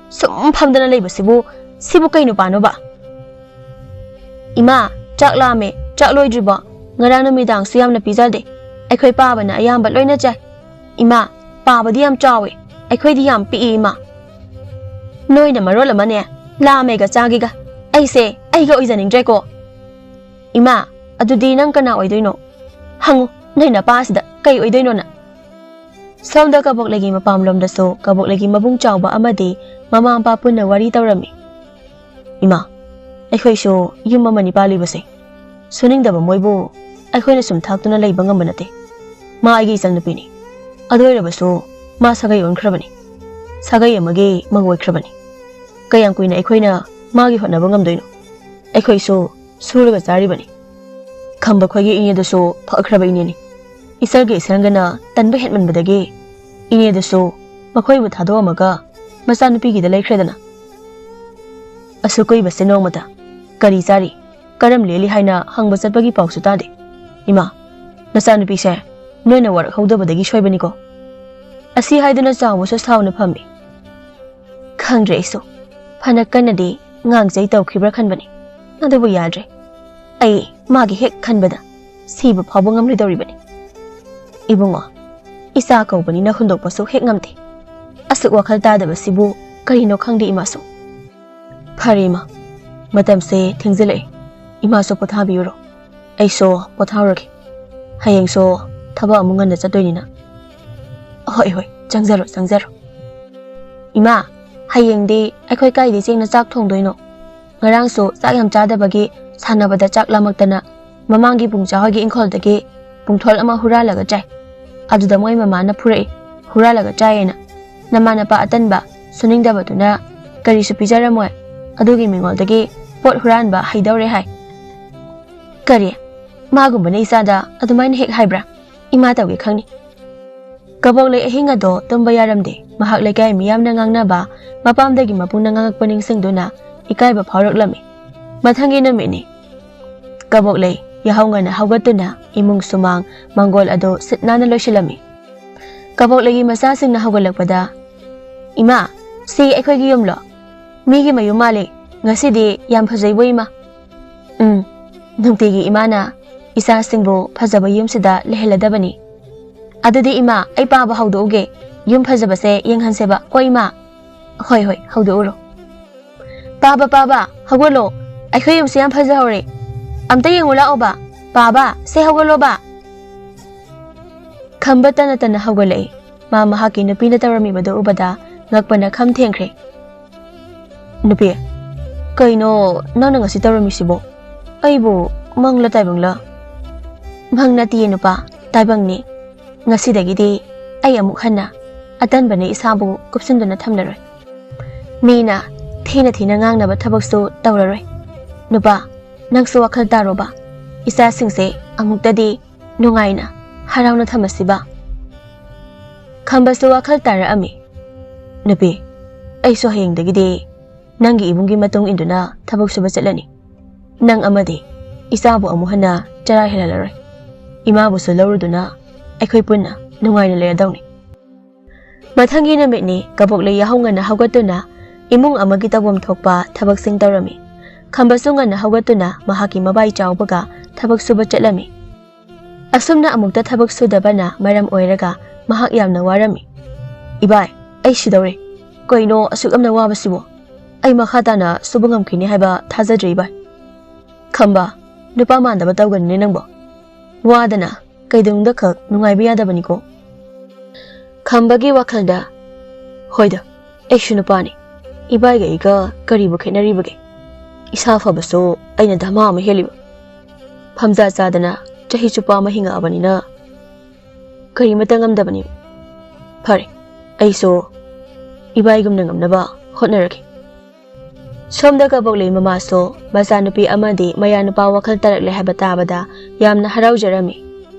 ꯁꯨꯝ ꯐꯝꯗꯅ ꯂꯩꯕꯁꯤꯕꯨ, ꯁꯤꯕꯨ ꯀꯩ ꯅꯨꯄꯥꯅꯣꯕ? ꯏꯃꯥ, ꯆꯥꯛ ꯂꯥꯝꯃꯦ, ꯆꯥꯛ ꯂꯣꯏꯗ꯭ꯔꯤꯕꯣ? ꯉꯔꯥꯡ ꯅꯨꯃꯤꯗꯥꯡꯁꯨ ꯌꯥꯝꯅ ꯄꯤꯖꯗꯦ꯫ ꯑꯩꯈꯣꯏ ꯄꯥꯕꯅ ꯑꯌꯥꯝꯕ ꯂꯣꯏꯅ ꯆꯥꯏ꯫ ꯏꯃꯥ, ꯄꯥꯕꯗꯤ ꯌꯥꯝ ꯆꯥꯎꯋꯦ, ꯑꯩꯈꯣꯏꯗꯤ ꯌꯥꯝ ꯄꯤꯛꯏ ꯏꯃꯥ꯫ ꯅꯣꯏꯅ ꯃꯔꯣꯜ ꯑꯃꯅꯦ, ꯂꯥꯝꯃꯦꯒ ꯆꯥꯒꯦꯒ꯫ ꯑꯩꯁꯦ ꯑꯩꯒ ꯑꯣꯏꯖꯅꯤꯡꯗ꯭ꯔꯦꯀꯣ꯫ ꯏꯃꯥ, ꯑꯗꯨꯗꯤ ꯅꯪ ꯀꯅꯥ ꯑꯣꯏꯗꯣꯏꯅꯣ? ꯍꯪꯉꯨ, ꯅꯣꯏ ꯅꯄꯥꯁꯤꯗ ꯀꯩ ꯑꯣꯏꯗꯣꯏꯅꯣ ꯅꯪ? ꯁꯣꯝꯗ ꯀꯕꯣꯛꯂꯩꯒꯤ ꯃꯄꯥꯝꯂꯣꯝꯗꯁꯨ ꯀꯕꯣꯛꯂꯩꯒꯤ ꯃꯕꯨꯡ ꯆꯥꯎꯕ ꯑꯃꯗꯤ ꯃꯃꯥ ꯃꯄꯥ ꯄꯨꯟꯅ ꯋꯥꯔꯤ ꯇꯧꯔꯝꯃꯤ꯫ ꯏꯃꯥ, ꯑꯩꯈꯣꯏꯁꯨ ꯌꯨꯝ ꯑꯃꯅꯤ ꯄꯥꯜꯂꯤꯕꯁꯦ꯫ ꯁꯨꯅꯤꯡꯗꯕ ꯃꯣꯏꯕꯨ ꯑꯩꯈꯣꯏꯅ ꯁꯨꯝ ꯊꯥꯛꯇꯨꯅ ꯂꯩꯕ ꯉꯝꯕ ꯅꯠꯇꯦ꯫ ꯃꯥ ꯑꯩꯒꯤ ꯏꯆꯟꯅꯨꯄꯤꯅꯤ꯫ ꯑꯗꯨ ꯑꯣꯏꯔꯕꯁꯨ ꯃꯥ ꯁꯥꯒꯩ ꯑꯣꯟꯈ꯭ꯔꯕꯅꯤ꯫ ꯁꯥꯒꯩ ꯑꯃꯒꯤ ꯃꯧ ꯑꯣꯏꯈ꯭ꯔꯕꯅꯤ꯫ ꯀꯌꯥꯝ ꯀꯨꯏꯅ ꯑꯩꯈꯣꯏꯅ ꯃꯥꯒꯤ ꯍꯣꯠꯅꯕ ꯉꯝꯗꯣꯏꯅꯣ? ꯑꯩꯈꯣꯏꯁꯨ ꯁꯨꯔꯒ ꯆꯥꯔꯤꯕꯅꯤ꯫ ꯈꯝꯕ ꯈꯣꯏꯒꯤ ꯏꯅꯦꯗꯨꯁꯨ ꯐꯈ꯭ꯔꯕ ꯏꯅꯦꯅꯤ꯫ ꯏꯆꯜꯒ ꯏꯆꯟꯒꯅ ꯇꯟꯕ ꯍꯦꯟꯃꯟꯕꯗꯒꯤ ꯏꯅꯦꯗꯨꯁꯨ ꯃꯈꯣꯏꯕꯨ ꯊꯥꯗꯣꯛꯑꯝꯃꯒ ꯃꯆꯥꯅꯨꯄꯤꯒꯤꯗ ꯂꯩꯈ꯭ꯔꯦꯗꯅ꯫ ꯑꯁꯨꯛ ꯀꯨꯏꯕꯁꯦ ꯅꯣꯡꯃꯇ ꯀꯔꯤ ꯆꯥꯔꯤ, ꯀꯔꯝ ꯂꯦꯜꯂꯤ ꯍꯥꯏꯅ ꯍꯪꯕ ꯆꯠꯄꯒꯤ ꯄꯥꯎꯁꯨ ꯇꯥꯗꯦ꯫ ꯏꯃꯥ, ꯅꯆꯥꯅꯨꯄꯤꯁꯦ ꯅꯣꯏꯅ ꯋꯥꯔꯛꯍꯧꯗꯕꯗꯒꯤ ꯁꯣꯏꯕꯅꯤꯀꯣ꯫ ꯑꯁꯤ ꯍꯥꯏꯗꯨꯅ ꯆꯥꯎꯕꯁꯨ ꯁꯥꯎꯅ ꯐꯝꯃꯤ꯫ ꯈꯪꯗ꯭ꯔꯦ ꯑꯩꯁꯨ꯫ ꯐꯅ ꯀꯟꯅꯗꯤ ꯉꯥꯡꯖꯩ ꯇꯧꯈꯤꯕ꯭ꯔꯥ ꯈꯟꯕꯅꯤ꯫ ꯑꯗꯨꯕꯨ ꯌꯥꯗ꯭ꯔꯦ꯫ ꯑꯩ ꯃꯥꯒꯤ ꯍꯦꯛ ꯈꯟꯕꯗ ꯁꯤꯕ ꯐꯥꯎꯕ ꯉꯝꯂꯣꯏꯗꯧꯔꯤꯕꯅꯤ꯫ ꯏꯕꯨꯡꯉꯣ, ꯏꯆꯥ ꯀꯧꯕꯅꯤꯅ ꯍꯨꯟꯗꯣꯛꯄꯁꯨ ꯍꯦꯛ ꯉꯝꯗꯦ꯫ ꯑꯁꯨꯛ ꯋꯥꯈꯜ ꯇꯥꯗꯕꯁꯤꯕꯨ ꯀꯔꯤꯅꯣ ꯈꯪꯗꯦ ꯏꯃꯥꯁꯨ꯫ ꯐꯔꯦ ꯏꯃꯥ, ꯃꯇꯝꯁꯦ ꯊꯦꯡꯖꯤꯜꯂꯛꯑꯦ꯫ ꯏꯃꯥꯁꯨ ꯄꯣꯊꯥꯕꯤꯔꯨꯔꯣ꯫ ꯑꯩꯁꯨ ꯄꯣꯊꯥꯔꯨꯔꯒꯦ꯫ ꯍꯌꯦꯡꯁꯨ ꯊꯕꯛ ꯑꯃꯨꯛ ꯉꯟꯅ ꯆꯠꯇꯣꯏꯅꯤꯅ꯫ ꯍꯣꯏ, ꯍꯣꯏ, ꯆꯪꯖꯔꯣ, ꯆꯪꯖꯔꯣ꯫ ꯏꯃꯥ, ꯍꯌꯦꯡꯗꯤ ꯑꯩꯈꯣꯏ ꯀꯥꯏꯗꯩ ꯆꯦꯡꯅ ꯆꯥꯛ ꯊꯣꯡꯗꯣꯏꯅꯣ? ꯉꯔꯥꯡꯁꯨ ꯆꯥꯛ ꯌꯥꯝ ꯆꯥꯗꯕꯒꯤ ꯁꯥꯟꯅꯕꯗ ꯆꯥꯛ ꯂꯥꯝꯃꯛꯇꯅ ꯃꯃꯥꯡꯒꯤ ꯄꯨꯡꯆꯥ ꯍꯣꯏꯒꯤ ꯏꯪꯈꯣꯜꯗꯒꯤ ꯄꯨꯡꯊꯣꯜ ꯑꯃ ꯍꯨꯔꯥꯜꯂꯒ ꯆꯥꯏ꯫ ꯑꯗꯨꯗ ꯃꯣꯏ ꯃꯃꯥꯅ ꯐꯨꯔꯛꯏ, ꯍꯨꯔꯥꯜꯂꯒ ꯆꯥꯏꯌꯦꯅ꯫ ꯅꯃꯥ ꯅꯄꯥ ꯑꯇꯟꯕ, ꯁꯨꯅꯤꯡꯗꯕꯗꯨꯅ ꯀꯔꯤꯁꯨ ꯄꯤꯖꯔꯝꯃꯣꯏ, ꯑꯗꯨꯒꯤ ꯃꯤꯉꯣꯟꯗꯒꯤ ꯄꯣꯠ ꯍꯨꯔꯥꯟꯕ ꯍꯩꯗꯧꯔꯦ ꯍꯥꯏ꯫ ꯀꯔꯤ? ꯃꯥꯒꯨꯝꯕꯅ ꯏꯆꯥꯗ ꯑꯗꯨꯃꯥꯏꯅ ꯍꯦꯛ ꯍꯥꯏꯕ꯭ꯔꯥ? ꯏꯃꯥ ꯇꯧꯒꯦ ꯈꯪꯅꯤ꯫ ꯀꯕꯣꯛꯂꯩ ꯑꯍꯤꯡ ꯑꯗꯣ ꯇꯨꯝꯕ ꯌꯥꯔꯝꯗꯦ꯫ ꯃꯍꯥꯛ ꯂꯩꯀꯥꯏ ꯃꯤꯌꯥꯝꯅ ꯉꯥꯡꯅꯕ ꯃꯄꯥꯝꯗꯒꯤ ꯃꯄꯨꯅ ꯉꯥꯡꯉꯛꯄ ꯅꯤꯡꯁꯤꯡꯗꯨꯅ ꯏꯀꯥꯏꯕ ꯐꯥꯎꯔꯛꯂꯝꯃꯤ꯫ ꯃꯊꯪꯒꯤ ꯅꯨꯃꯤꯠꯅꯤ꯫ ꯀꯕꯣꯛꯂꯩ ꯌꯥꯍꯧ ꯉꯟꯅ ꯍꯧꯒꯠꯇꯨꯅ ꯏꯃꯨꯡ ꯁꯨꯃꯥꯡ ꯃꯪꯒꯣꯜ ꯑꯗꯨ ꯁꯤꯠ ꯅꯥꯟꯅ ꯂꯣꯏꯁꯤꯜꯂꯝꯃꯤ꯫ ꯀꯕꯣꯛꯂꯩꯒꯤ ꯃꯆꯥꯁꯤꯡꯅ ꯍꯧꯒꯠꯂꯛꯄꯗ, "ꯏꯃꯥ, ꯁꯤ ꯑꯩꯈꯣꯏꯒꯤ ꯌꯨꯝꯂꯣ? ꯃꯤꯒꯤ ꯃꯌꯨꯝ ꯃꯥꯜꯂꯤ꯫ ꯉꯁꯤꯗꯤ ꯌꯥꯝ ꯐꯖꯩꯕꯣ, ꯏꯃꯥ?" "ꯎꯝ, ꯅꯨꯡꯇꯤꯒꯤ ꯏꯃꯥꯅ ꯏꯆꯥꯁꯤꯡꯕꯨ ꯐꯖꯕ ꯌꯨꯝꯁꯤꯗ ꯂꯩꯍꯜꯂꯗꯕꯅꯤ꯫ ꯑꯗꯨꯗꯤ ꯏꯃꯥ, ꯑꯩ ꯄꯥꯕ ꯍꯧꯗꯣꯛꯎꯒꯦ꯫ ꯌꯨꯝ ꯐꯖꯕꯁꯦ ꯌꯦꯡꯍꯟꯁꯦꯕ ꯀꯣ ꯏꯃꯥ?" "ꯍꯣꯏ, ꯍꯣꯏ, ꯍꯧꯗꯣꯛꯎꯔꯣ꯫ ꯄꯥꯕ, ꯄꯥꯕ, ꯍꯧꯒꯠꯂꯣ꯫ ꯑꯩꯈꯣꯏ ꯌꯨꯝꯁꯦ ꯌꯥꯝ ꯐꯖꯍꯧꯔꯦ꯫ ꯑꯝꯇ ꯌꯦꯡꯉꯨ ꯂꯥꯛꯑꯣꯕ꯫ ꯄꯥꯕ, ꯁꯦ ꯍꯧꯒꯠꯂꯣꯕ꯫" ꯈꯝꯕ ꯇꯅ ꯇꯅ ꯍꯧꯒꯠꯂꯛꯏ꯫ ꯃꯥ ꯃꯍꯥꯛꯀꯤ ꯅꯨꯄꯤꯅ ꯇꯧꯔꯝꯃꯤꯕꯗꯨ ꯎꯕꯗ ꯉꯛꯄꯅ ꯈꯝ ꯊꯦꯡꯈ꯭ꯔꯦ꯫ "ꯅꯨꯄꯤ, ꯀꯩꯅꯣ ꯅꯪꯅ ꯉꯁꯤ ꯇꯧꯔꯝꯃꯤꯁꯤꯕꯣ? ꯑꯩꯕꯨ ꯃꯪꯂ ꯇꯥꯏꯕꯪꯂ?" "ꯃꯪ ꯅꯠꯇꯤꯌꯦ ꯅꯨꯄꯥ, ꯇꯥꯏꯕꯪꯅꯤ꯫ ꯉꯁꯤꯗꯒꯤꯗꯤ ꯑꯩ ꯑꯃꯨꯛ ꯍꯟꯅ ꯑꯇꯟꯕꯅ ꯏꯁꯥꯕꯨ ꯀꯨꯞꯁꯤꯟꯗꯨꯅ ꯊꯝꯂꯔꯣꯏ꯫ ꯃꯤꯅ ꯊꯤꯅ ꯊꯤꯅ ꯉꯥꯡꯅꯕ ꯊꯕꯛꯁꯨ ꯇꯧꯔꯔꯣꯏ꯫ ꯅꯨꯄꯥ, ꯅꯪꯁꯨ ꯋꯥꯈꯜ ꯇꯥꯔꯣꯕ꯫ ꯏꯆꯥꯁꯤꯡꯁꯦ ꯑꯃꯨꯛꯇꯗꯤ ꯅꯨꯡꯉꯥꯏꯅ, ꯍꯔꯥꯎꯅ ꯊꯝꯃꯁꯤꯕ꯫" ꯈꯝꯕꯁꯨ ꯋꯥꯈꯜ ꯇꯥꯔꯛꯑꯝꯃꯤ꯫ "ꯅꯨꯄꯤ, ꯑꯩꯁꯨ ꯍꯌꯦꯡꯗꯒꯤꯗꯤ ꯅꯪꯒꯤ ꯏꯕꯨꯡꯒꯤ ꯃꯇꯨꯡ ꯏꯟꯗꯨꯅ ꯊꯕꯛ ꯁꯨꯕ ꯆꯠꯂꯅꯤ꯫ ꯅꯪ ꯑꯃꯗꯤ ꯏꯆꯥꯕꯨ ꯑꯃꯨꯛ ꯍꯟꯅ ꯆꯔꯥ ꯍꯦꯜꯍꯜꯂꯔꯣꯏ꯫ ꯏꯃꯥꯕꯨꯁꯨ ꯂꯧꯔꯨꯗꯨꯅ ꯑꯩꯈꯣꯏ ꯄꯨꯟꯅ ꯅꯨꯡꯉꯥꯏꯅ ꯂꯩꯔꯗꯧꯅꯤ꯫" ꯃꯊꯪꯒꯤ ꯅꯨꯃꯤꯠꯅꯤ꯫ ꯀꯕꯣꯛꯂꯩ ꯌꯥꯍꯧ ꯉꯟꯅ ꯍꯧꯒꯠꯇꯨꯅ ꯏꯃꯨꯡ ꯑꯃꯒꯤ ꯇꯧꯐꯝ ꯊꯣꯛꯄ ꯊꯕꯛꯁꯤꯡ ꯇꯧꯔꯝꯃꯤ꯫ ꯈꯝꯕꯁꯨ ꯉꯟꯅ ꯍꯧꯒꯠꯇꯨꯅ ꯃꯍꯥꯛꯀꯤ ꯃꯕꯥꯏ ꯆꯥꯎꯕꯒ ꯊꯕꯛ ꯁꯨꯕ ꯆꯠꯂꯝꯃꯤ꯫ ꯑꯁꯨꯝꯅ ꯑꯃꯨꯛꯇ ꯊꯕꯛ ꯁꯨꯗꯕꯅ ꯃꯔꯝ ꯑꯣꯏꯔꯒ ꯃꯍꯥꯛ ꯌꯥꯝꯅ ꯋꯥꯔꯝꯃꯤ꯫ "ꯏꯕꯥꯏ, ꯑꯩ ꯁꯤꯗꯧꯔꯦ꯫ ꯀꯩꯅꯣ ꯑꯁꯨꯛ ꯌꯥꯝꯅ ꯋꯥꯕꯁꯤꯕꯣ? ꯑꯩ ꯃꯈꯥ ꯇꯥꯅ ꯁꯨꯕ ꯉꯝꯈꯤꯅꯤ ꯍꯥꯏꯕ ꯊꯥꯖꯗ꯭ꯔꯦ ꯏꯕꯥꯏ꯫" "ꯈꯝꯕ, ꯅꯨꯄꯥ ꯃꯥꯟꯗꯕ ꯇꯧꯒꯅꯨꯅꯦ ꯅꯪꯕꯣ꯫ ꯋꯥꯗꯅ ꯀꯩꯗꯧꯅꯨꯡꯗ ꯈꯛ ꯅꯨꯡꯉꯥꯏꯕ ꯌꯥꯗꯕꯅꯤꯀꯣ꯫" ꯈꯝꯕꯒꯤ ꯋꯥꯈꯜꯗ, "ꯍꯣꯏꯗ, ꯑꯩꯁꯨ ꯅꯨꯄꯥꯅꯤ꯫ ꯏꯕꯥꯏꯒ ꯑꯩꯒ ꯀꯔꯤꯕꯨ ꯈꯦꯠꯅꯔꯤꯕꯒꯦ? ꯏꯁꯥ ꯐꯕꯁꯨ ꯑꯩꯅ ꯙꯃꯥ ꯑꯃ ꯍꯦꯜꯂꯤꯕ꯫ ꯐꯝꯖꯥ ꯆꯥꯗꯅ ꯆꯍꯤ ꯆꯨꯞꯄ ꯑꯃ ꯍꯤꯡꯉꯛꯑꯕꯅꯤꯅ ꯀꯔꯤꯃꯠꯇ ꯉꯝꯗꯕꯅꯤ꯫ ꯐꯔꯦ, ꯑꯩꯁꯨ ꯏꯕꯥꯏꯒꯨꯝꯅ ꯉꯝꯅꯕ ꯍꯣꯠꯅꯔꯒꯦ꯫" ꯁꯣꯝꯗ ꯀꯕꯣꯛꯂꯩ ꯃꯃꯥꯁꯨ ꯃꯆꯥꯅꯨꯄꯤ ꯑꯃꯗꯤ ꯃꯌꯥꯅꯨꯄꯥ ꯋꯥꯈꯜ ꯇꯥꯔꯛꯂꯦ ꯍꯥꯏꯕ ꯇꯥꯕꯗ ꯌꯥꯝꯅ ꯍꯔꯥꯎꯖꯔꯝꯃꯤ꯫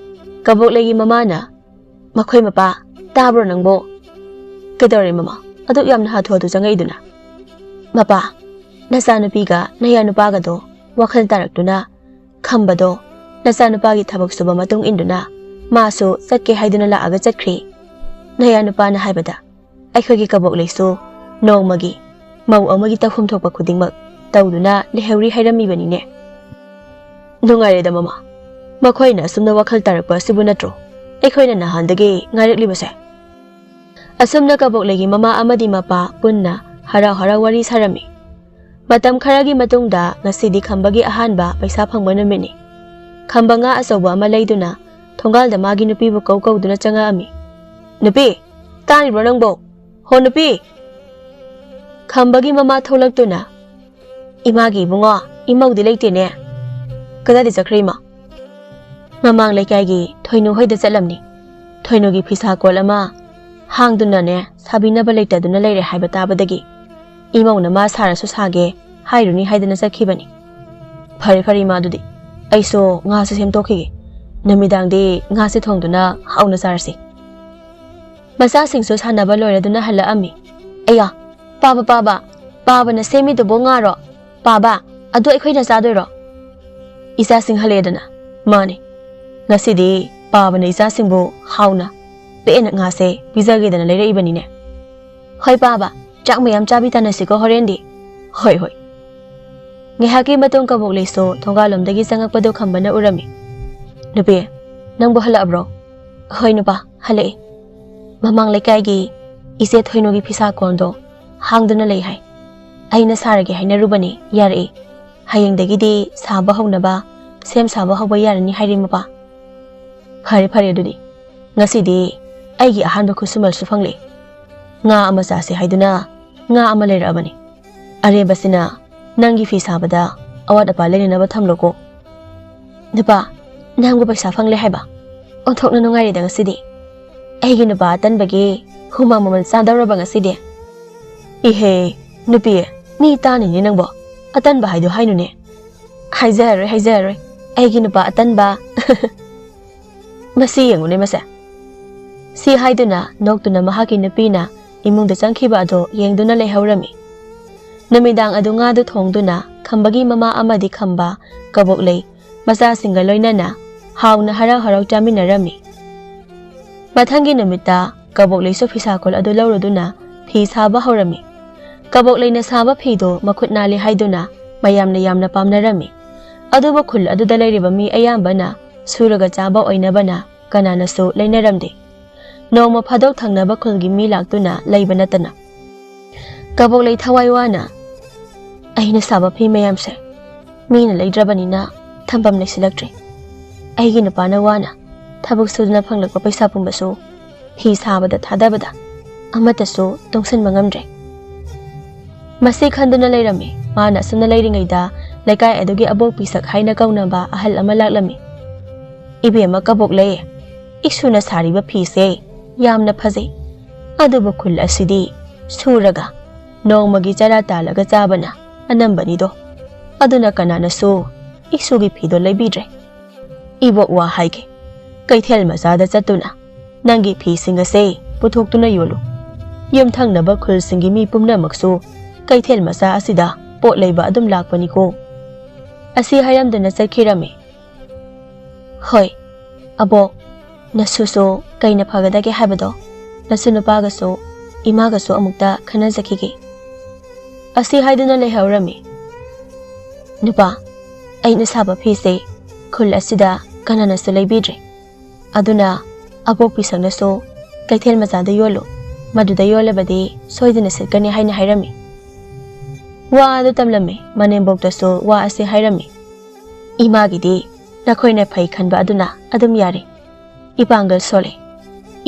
ꯀꯕꯣꯛꯂꯩꯒꯤ ꯃꯃꯥꯅ, "ꯃꯈꯣꯏ ꯃꯄꯥ, ꯇꯥꯕ꯭ꯔꯣ ꯅꯪꯕꯣ?" "ꯀꯩꯗꯧꯔꯦ ꯃꯃꯥ, ꯑꯗꯨꯛ ꯌꯥꯝꯅ ꯍꯥꯊꯨ ꯍꯥꯊꯨ ꯆꯪꯉꯛꯏꯗꯨꯅ?" "ꯃꯄꯥ, ꯅꯆꯥꯅꯨꯄꯤꯒ ꯅꯌꯥꯅꯨꯄꯥꯒꯗꯣ ꯋꯥꯈꯜ ꯇꯥꯔꯛꯇꯨꯅ "ꯈꯝꯕꯗꯣ ꯅꯆꯥꯅꯨꯄꯥꯒꯤ ꯊꯕꯛ ꯁꯨꯕ ꯃꯇꯨꯡ ꯏꯟꯗꯨꯅ ꯃꯥꯁꯨ ꯆꯠꯀꯦ ꯍꯥꯏꯗꯨꯅ ꯂꯥꯛꯑꯒ ꯆꯠꯈ꯭ꯔꯦ꯫ ꯅꯌꯥ ꯅꯨꯄꯥꯅ ꯍꯥꯏꯕꯗ ꯑꯩꯈꯣꯏꯒꯤ ꯀꯕꯣꯛ ꯂꯩꯁꯨ ꯅꯣꯡꯃꯒꯤ ꯃꯧ ꯑꯃꯒꯤ ꯇꯧꯐꯝ ꯊꯣꯛꯄ ꯈꯨꯗꯤꯡꯃꯛ ꯇꯧꯗꯨꯅ ꯂꯩꯍꯧꯔꯤ ꯍꯥꯏꯔꯝꯃꯤꯕꯅꯤꯅꯦ꯫" "ꯅꯨꯡꯉꯥꯏꯔꯦꯗ ꯃꯃꯥ, ꯃꯈꯣꯏꯅ ꯑꯁꯨꯝꯅ ꯋꯥꯈꯜ ꯇꯥꯔꯛꯄ ꯑꯁꯤꯕꯨ ꯅꯠꯇ꯭ꯔꯣ ꯑꯩꯈꯣꯏꯅ ꯅꯍꯥꯟꯗꯒꯤ ꯉꯥꯏꯔꯛꯂꯤꯕꯁꯦ?" ꯑꯁꯨꯝꯅ ꯀꯕꯣꯛꯂꯩꯒꯤ ꯃꯃꯥ ꯑꯃꯗꯤ ꯃꯄꯥ ꯄꯨꯟꯅ ꯍꯔꯥꯎ ꯍꯔꯥꯎ ꯋꯥꯔꯤ ꯁꯥꯔꯝꯃꯤ꯫ ꯃꯇꯝ ꯈꯔꯒꯤ ꯃꯇꯨꯡꯗ ꯉꯁꯤꯗꯤ ꯈꯝꯕꯒꯤ ꯑꯍꯥꯟꯕ ꯄꯩꯁꯥ ꯐꯪꯕ ꯅꯨꯃꯤꯠꯅꯤ꯫ ꯈꯝꯕ ꯉꯥ ꯑꯆꯧꯕ ꯑꯃ ꯂꯩꯗꯨꯅ ꯊꯣꯡꯒꯥꯜꯗ ꯃꯥꯒꯤ ꯅꯨꯄꯤꯕꯨ ꯀꯧ ꯀꯧꯗꯨꯅ ꯆꯪꯉꯛꯑꯝꯃꯤ꯫ "ꯅꯨꯄꯤ, ꯇꯥꯔꯤꯕ꯭ꯔꯣ ꯅꯪꯕꯣ? ꯍꯣ ꯅꯨꯄꯤ!" ꯈꯝꯕꯒꯤ ꯃꯃꯥ ꯊꯣꯛꯂꯛꯇꯨꯅ, "ꯏꯃꯥꯒꯤ ꯏꯕꯨꯡꯉꯣ, ꯏꯃꯧꯗꯤ ꯂꯩꯇꯦꯅꯦ꯫ ꯀꯗꯥꯏꯗ ꯆꯠꯈ꯭ꯔꯦ ꯏꯃꯥ?" "ꯃꯃꯥꯡ ꯂꯩꯀꯥꯏꯒꯤ ꯊꯣꯏꯅꯨ ꯍꯣꯏꯗ ꯆꯠꯂꯝꯅꯤ꯫ ꯊꯣꯏꯅꯨꯒꯤ ꯐꯤꯁꯥ ꯀꯣꯜ ꯑꯃ ꯍꯥꯡꯗꯨꯅꯅꯦ ꯁꯥꯕꯤꯅꯕ ꯂꯩꯇꯗꯨꯅ ꯂꯩꯔꯦ ꯍꯥꯏꯕ ꯇꯥꯕꯗꯒꯤ ꯏꯃꯧꯅ ꯃꯥ ꯁꯥꯔꯁꯨ ꯁꯥꯒꯦ ꯍꯥꯏꯔꯨꯅꯤ ꯍꯥꯏꯗꯅ ꯆꯠꯈꯤꯕꯅꯤ꯫ ꯐꯔꯦ ꯐꯔꯦ ꯏꯃꯥ, ꯑꯗꯨꯗꯤ ꯑꯩꯁꯨ ꯉꯥꯁꯦ ꯁꯦꯝꯗꯣꯛꯈꯤꯒꯦ꯫ ꯅꯨꯃꯤꯗꯥꯡꯗꯤ ꯉꯥꯁꯦ ꯊꯣꯡꯗꯨꯅ ꯍꯥꯎꯅ ꯆꯥꯔꯁꯤ꯫" ꯃꯆꯥꯁꯤꯡꯁꯨ ꯁꯥꯟꯅꯕ ꯂꯣꯏꯔꯗꯨꯅ ꯍꯜꯂꯛꯑꯝꯃꯤ꯫ "ꯑꯌꯥ, ꯄꯥꯕ, ꯄꯥꯕ, ꯄꯥꯕꯅ ꯁꯦꯝꯃꯤꯗꯨꯕꯨ ꯉꯥꯔꯣ? ꯄꯥꯕ, ꯑꯗꯨ ꯑꯩꯈꯣꯏꯅ ꯆꯥꯗꯣꯏꯔꯣ?" ꯏꯆꯥꯁꯤꯡ ꯍꯜꯂꯛꯑꯦꯗꯅ꯫ "ꯃꯥꯅꯤ, ꯉꯁꯤꯗꯤ ꯄꯥꯕꯅ ꯏꯆꯥꯁꯤꯡꯕꯨ ꯍꯥꯎꯅ ꯄꯦꯟꯅ ꯉꯥꯁꯦ ꯄꯤꯖꯒꯦꯗꯅ ꯂꯩꯔꯛꯏꯕꯅꯤꯅꯦ꯫" "ꯍꯣꯏ ꯄꯥꯕ, ꯆꯥꯛ ꯃꯌꯥꯝ ꯆꯥꯕꯤ ꯇꯥꯟꯅꯁꯤꯀꯣ ꯍꯣꯔꯦꯟꯗꯤ꯫" "ꯍꯣꯏ, ꯍꯣꯏ꯫" ꯉꯥꯏꯍꯥꯛꯀꯤ ꯃꯇꯨꯡ ꯀꯕꯣꯛꯂꯩꯁꯨ ꯊꯣꯡꯒꯥꯜꯂꯣꯝꯗꯒꯤ ꯆꯪꯉꯛꯄꯗꯨ ꯈꯝꯕꯅ ꯎꯔꯝꯃꯤ꯫ "ꯅꯨꯄꯤ, ꯅꯪꯕꯨ ꯍꯜꯂꯛꯑꯕ꯭ꯔꯣ?" "ꯍꯣꯏ ꯅꯨꯄꯥ, ꯍꯜꯂꯛꯑꯦ꯫ ꯃꯃꯥꯡ ꯂꯩꯀꯥꯏꯒꯤ ꯏꯆꯦ ꯊꯣꯏꯅꯨꯒꯤ ꯐꯤꯁꯥ ꯀꯣꯟꯗꯣ ꯍꯥꯡꯗꯨꯅ ꯂꯩ ꯍꯥꯏ꯫ ꯑꯩꯅ ꯁꯥꯔꯒꯦ ꯍꯥꯏꯅꯔꯨꯕꯅꯤ, ꯌꯥꯔꯛꯑꯦ꯫ ꯍꯌꯦꯡꯗꯒꯤꯗꯤ ꯁꯥꯕ ꯍꯧꯅꯕ ꯁꯦꯝ ꯁꯥꯕ ꯍꯧꯕ ꯌꯥꯔꯅꯤ ꯍꯥꯏꯔꯦ ꯃꯄꯥ꯫" "ꯐꯔꯦ ꯐꯔꯦ, ꯑꯗꯨꯗꯤ ꯉꯁꯤꯗꯤ ꯑꯩꯒꯤ ꯑꯍꯥꯟꯕ ꯈꯨꯠꯁꯨꯃꯜꯁꯨ ꯐꯪꯂꯦ꯫ ꯉꯥ ꯑꯃ ꯆꯥꯁꯦ ꯍꯥꯏꯗꯨꯅ ꯉꯥ ꯑꯃ ꯂꯩꯔꯛꯑꯕꯅꯤ꯫ ꯑꯔꯦꯝꯕꯁꯤꯅ ꯅꯪꯒꯤ ꯐꯤ ꯁꯥꯕꯗ ꯑꯋꯥꯠ ꯑꯄꯥ ꯂꯩꯅꯅꯕ ꯊꯝꯂꯣꯀꯣ꯫" "ꯅꯨꯄꯥ, ꯅꯪꯕꯨ ꯄꯩꯁꯥ ꯐꯪꯂꯦ ꯍꯥꯏꯕ? ꯑꯣꯟꯊꯣꯛꯅ ꯅꯨꯡꯉꯥꯏꯔꯦꯗ ꯉꯁꯤꯗꯤ꯫ ꯑꯩꯒꯤ ꯅꯨꯄꯥ ꯑꯇꯟꯕꯒꯤ ꯍꯨꯃꯥꯡ ꯃꯃꯜ ꯆꯥꯗꯧꯔꯕ ꯉꯁꯤꯗꯤ꯫" "ꯏꯍꯦ, ꯅꯨꯄꯤ, ꯃꯤ ꯇꯥꯅꯤꯅꯦ ꯅꯪꯕꯣ꯫ ꯑꯇꯟꯕ ꯍꯥꯏꯗꯣ ꯍꯥꯏꯅꯨꯅꯦ꯫" "ꯍꯥꯏꯖꯔꯔꯣꯏ, ꯍꯥꯏꯖꯔꯔꯣꯏ꯫ ꯑꯩꯒꯤ ꯅꯨꯄꯥ ꯑꯇꯟꯕ꯫" "ꯃꯁꯤ ꯌꯦꯡꯉꯨꯅꯦ ꯃꯁꯦ꯫" ꯁꯤ ꯍꯥꯏꯗꯨꯅ ꯅꯣꯛꯇꯨꯅ ꯃꯍꯥꯛꯀꯤ ꯅꯨꯄꯤꯅ ꯏꯃꯨꯡꯗ ꯆꯪꯈꯤꯕ ꯑꯗꯨ ꯌꯦꯡꯗꯨꯅ ꯂꯩꯍꯧꯔꯝꯃꯤ꯫ ꯅꯨꯃꯤꯗꯥꯡ ꯑꯗꯨ ꯉꯥꯗꯨ ꯊꯣꯡꯗꯨꯅ ꯈꯝꯕꯒꯤ ꯃꯃꯥ ꯑꯃꯗꯤ ꯈꯝꯕ, ꯀꯕꯣꯛꯂꯩ, ꯃꯆꯥꯁꯤꯡꯒ ꯂꯣꯏꯅꯅ ꯍꯥꯎꯅ ꯍꯔꯥꯎ ꯍꯔꯥꯎ ꯆꯥꯃꯤꯟꯅꯔꯝꯃꯤ꯫ ꯃꯊꯪꯒꯤ ꯅꯨꯃꯤꯠꯇ ꯀꯕꯣꯛꯂꯩꯁꯨ ꯐꯤꯁꯥꯀꯣꯜ ꯑꯗꯨ ꯂꯧꯔꯗꯨꯅ ꯐꯤ ꯁꯥꯕ ꯍꯧꯔꯝꯃꯤ꯫ ꯀꯕꯣꯛꯂꯩꯅ ꯁꯥꯕ ꯐꯤꯗꯨ ꯃꯈꯨꯠ ꯅꯥꯜꯂꯤ ꯍꯥꯏꯗꯨꯅ ꯃꯌꯥꯝꯅ ꯌꯥꯝꯅ ꯄꯥꯝꯅꯔꯝꯃꯤ꯫ ꯑꯗꯨꯕꯨ ꯈꯨꯜ ꯑꯗꯨꯗ ꯂꯩꯔꯤꯕ ꯃꯤ ꯑꯌꯥꯝꯕꯅ ꯁꯨꯔꯒ ꯆꯥꯕ ꯑꯣꯏꯅꯕꯅ ꯀꯅꯥꯅꯁꯨ ꯂꯩꯅꯔꯝꯗꯦ꯫ ꯅꯣꯡꯃ ꯐꯥꯗꯣꯛ ꯊꯪꯅꯕ ꯈꯨꯜꯒꯤ ꯃꯤ ꯂꯥꯛꯇꯨꯅ ꯂꯩꯕ ꯅꯠꯇꯅ꯫ ꯀꯕꯣꯛꯂꯩ ꯊꯋꯥꯏ ꯋꯥꯅ, "ꯑꯩꯅ ꯁꯥꯕ ꯐꯤ ꯃꯌꯥꯝꯁꯦ ꯃꯤꯅ ꯂꯩꯗ꯭ꯔꯕꯅꯤꯅ ꯊꯝꯐꯝ ꯂꯩꯁꯤꯜꯂꯛꯇ꯭ꯔꯦ꯫ ꯑꯩꯒꯤ ꯅꯨꯄꯥꯅ ꯋꯥꯅ ꯊꯕꯛ ꯁꯨꯗꯨꯅ ꯐꯪꯂꯛꯄ ꯄꯩꯁꯥ ꯄꯨꯝꯕꯁꯨ ꯐꯤ ꯁꯥꯕꯗ ꯊꯥꯗꯕꯗ ꯑꯃꯠꯇꯁꯨ ꯇꯨꯡꯁꯤꯟꯕ ꯉꯝꯗ꯭ꯔꯦ꯫ ꯃꯁꯤ ꯈꯟꯗꯨꯅ ꯂꯩꯔꯝꯃꯤ꯫ ꯃꯥꯅ ꯑꯁꯨꯝꯅ ꯂꯩꯔꯤꯉꯩꯗ ꯂꯩꯀꯥꯏ ꯑꯗꯨꯒꯤ ꯑꯕꯣꯛꯄꯤ ꯁꯛ ꯍꯥꯏꯅ ꯀꯧꯅꯕ ꯑꯍꯜ ꯑꯃ ꯂꯥꯛꯂꯝꯃꯤ꯫ "ꯏꯕꯦꯝꯃ ꯀꯕꯣꯛꯂꯩ, ꯏꯁꯨꯅ ꯁꯥꯔꯤꯕ ꯐꯤꯁꯦ ꯌꯥꯝꯅ ꯐꯖꯩ꯫ ꯑꯗꯨꯕꯨ ꯈꯨꯜ ꯑꯁꯤꯗꯤ ꯁꯨꯔꯒ ꯅꯣꯡꯃꯒꯤ ꯆꯔꯥ ꯇꯥꯜꯂꯒ ꯆꯥꯕꯅ ꯑꯅꯝꯕꯅꯤꯗꯣ꯫ ꯑꯗꯨꯅ ꯀꯅꯥꯅꯁꯨ ꯏꯁꯨꯒꯤ ꯐꯤꯗꯣ ꯂꯩꯕꯤꯗ꯭ꯔꯦ꯫ ꯏꯕꯣꯛ, ꯋꯥ ꯍꯥꯏꯒꯦ, ꯀꯩꯊꯦꯜ ꯃꯆꯥꯗ ꯆꯠꯇꯨꯅ ꯅꯪꯒꯤ ꯐꯤꯁꯤꯡ ꯑꯁꯦ ꯄꯨꯊꯣꯛꯇꯨꯅ ꯌꯣꯜꯂꯨ꯫ ꯌꯨꯝꯊꯪꯅꯕ ꯈꯨꯜꯁꯤꯡꯒꯤ ꯃꯤ ꯄꯨꯝꯅꯃꯛꯁꯨ ꯀꯩꯊꯦꯜ ꯃꯆꯥ ꯑꯁꯤꯗ ꯄꯣꯠ ꯂꯩꯕ ꯑꯗꯨꯝ ꯂꯥꯛꯄꯅꯤꯀꯣ"꯫ ꯑꯁꯤ ꯍꯥꯏꯔꯝꯗꯨꯅ ꯆꯠꯈꯤꯔꯝꯃꯤ꯫ "ꯍꯣꯏ, ꯑꯕꯣꯛ, ꯅꯁꯨꯁꯨ ꯀꯩꯅ ꯐꯒꯗꯒꯦ ꯍꯥꯏꯕꯗꯣ ꯅꯁꯨ ꯅꯨꯄꯥꯒꯁꯨ ꯏꯃꯥꯒꯁꯨ ꯑꯃꯨꯛꯇ ꯈꯟꯅꯖꯈꯤꯒꯦ"꯫ ꯑꯁꯤ ꯍꯥꯏꯗꯨꯅ ꯂꯩꯍꯧꯔꯝꯃꯤ꯫ "ꯅꯨꯄꯥ, ꯑꯩꯅ ꯁꯥꯕ ꯐꯤꯁꯦ ꯈꯨꯜ ꯑꯁꯤꯗ ꯀꯅꯥꯅꯁꯨ ꯂꯩꯕꯤꯗ꯭ꯔꯦ꯫ ꯑꯗꯨꯅ ꯑꯕꯣꯛꯄꯤ ꯁꯛꯅꯁꯨ ꯀꯩꯊꯦꯜ ꯃꯆꯥꯗ ꯌꯣꯜꯂꯨ, ꯃꯗꯨꯗ ꯌꯣꯜꯂꯕꯗꯤ ꯁꯣꯏꯗꯅ ꯁꯤꯠꯀꯅꯤ" ꯍꯥꯏꯅ ꯍꯥꯏꯔꯝꯃꯤ꯫ ꯋꯥ ꯑꯗꯨ ꯇꯝꯂꯝꯃꯤ꯫ ꯃꯅꯦꯝꯕꯣꯛꯇꯁꯨ ꯋꯥ ꯑꯁꯤ ꯍꯥꯏꯔꯝꯃꯤ꯫ "ꯏꯃꯥꯒꯤꯗꯤ ꯅꯈꯣꯏꯅ ꯐꯩ ꯈꯟꯕ ꯑꯗꯨꯅ ꯑꯗꯨꯝ ꯌꯥꯔꯦ꯫ ꯏꯄꯥꯡꯒꯜ ꯁꯣꯜꯂꯦ꯫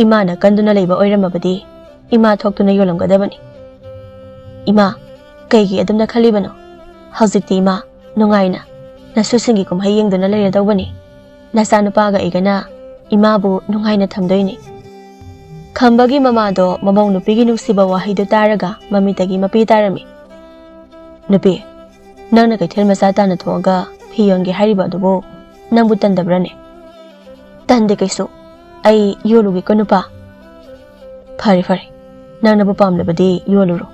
ꯏꯃꯥꯅ ꯀꯟꯗꯨꯅ ꯂꯩꯕ ꯑꯣꯏꯔꯝꯃꯕꯗꯤ ꯏꯃꯥ ꯊꯣꯛꯇꯨꯅ ꯌꯣꯜꯂꯝꯒꯗꯕꯅꯤ꯫ ꯏꯃꯥ, ꯀꯩꯒꯤ ꯑꯗꯨꯝꯅ ꯈꯜꯂꯤꯕꯅꯣ? ꯍꯧꯖꯤꯛꯇꯤ ꯏꯃꯥ ꯅꯨꯡꯉꯥꯏꯅ ꯅꯁꯨꯁꯤꯡꯒꯤ ꯀꯨꯝꯍꯩ ꯌꯦꯡꯗꯨꯅ ꯂꯩꯔꯗꯧꯕꯅꯤ꯫ ꯅꯆꯥꯅꯨꯄꯥꯒ ꯑꯩꯒꯅ ꯏꯃꯥꯕꯨ ꯅꯨꯡꯉꯥꯏꯅ ꯊꯝꯗꯣꯏꯅꯤ"꯫ ꯈꯝꯕꯒꯤ ꯃꯃꯥꯗꯣ ꯃꯃꯧ ꯅꯨꯄꯤꯒꯤ ꯅꯨꯡꯁꯤꯕ ꯋꯥꯍꯩꯗꯨ ꯇꯥꯔꯒ ꯃꯃꯤꯠꯇꯒꯤ ꯃꯄꯤ ꯇꯥꯔꯝꯃꯤ꯫ "ꯅꯨꯄꯤ, ꯅꯪꯅ ꯀꯩꯊꯦꯜ ꯃꯆꯥ ꯇꯥꯅ ꯊꯣꯛꯑꯒ ꯐꯤ ꯌꯣꯟꯒꯦ ꯍꯥꯏꯔꯤꯕ ꯑꯗꯨꯕꯨ ꯅꯪꯕꯨ ꯇꯟꯗꯕ꯭ꯔꯅꯦ?" "ꯇꯟꯗꯦ ꯀꯩꯁꯨ꯫ ꯑꯩ ꯌꯣꯜꯂꯨꯒꯦꯀꯣ ꯅꯨꯄꯥ"꯫ "ꯐꯔꯦ ꯐꯔꯦ, ꯅꯪꯅꯕꯨ ꯄꯥꯝꯂꯕꯗꯤ ꯌꯣꯜꯂꯨꯔꯣ"꯫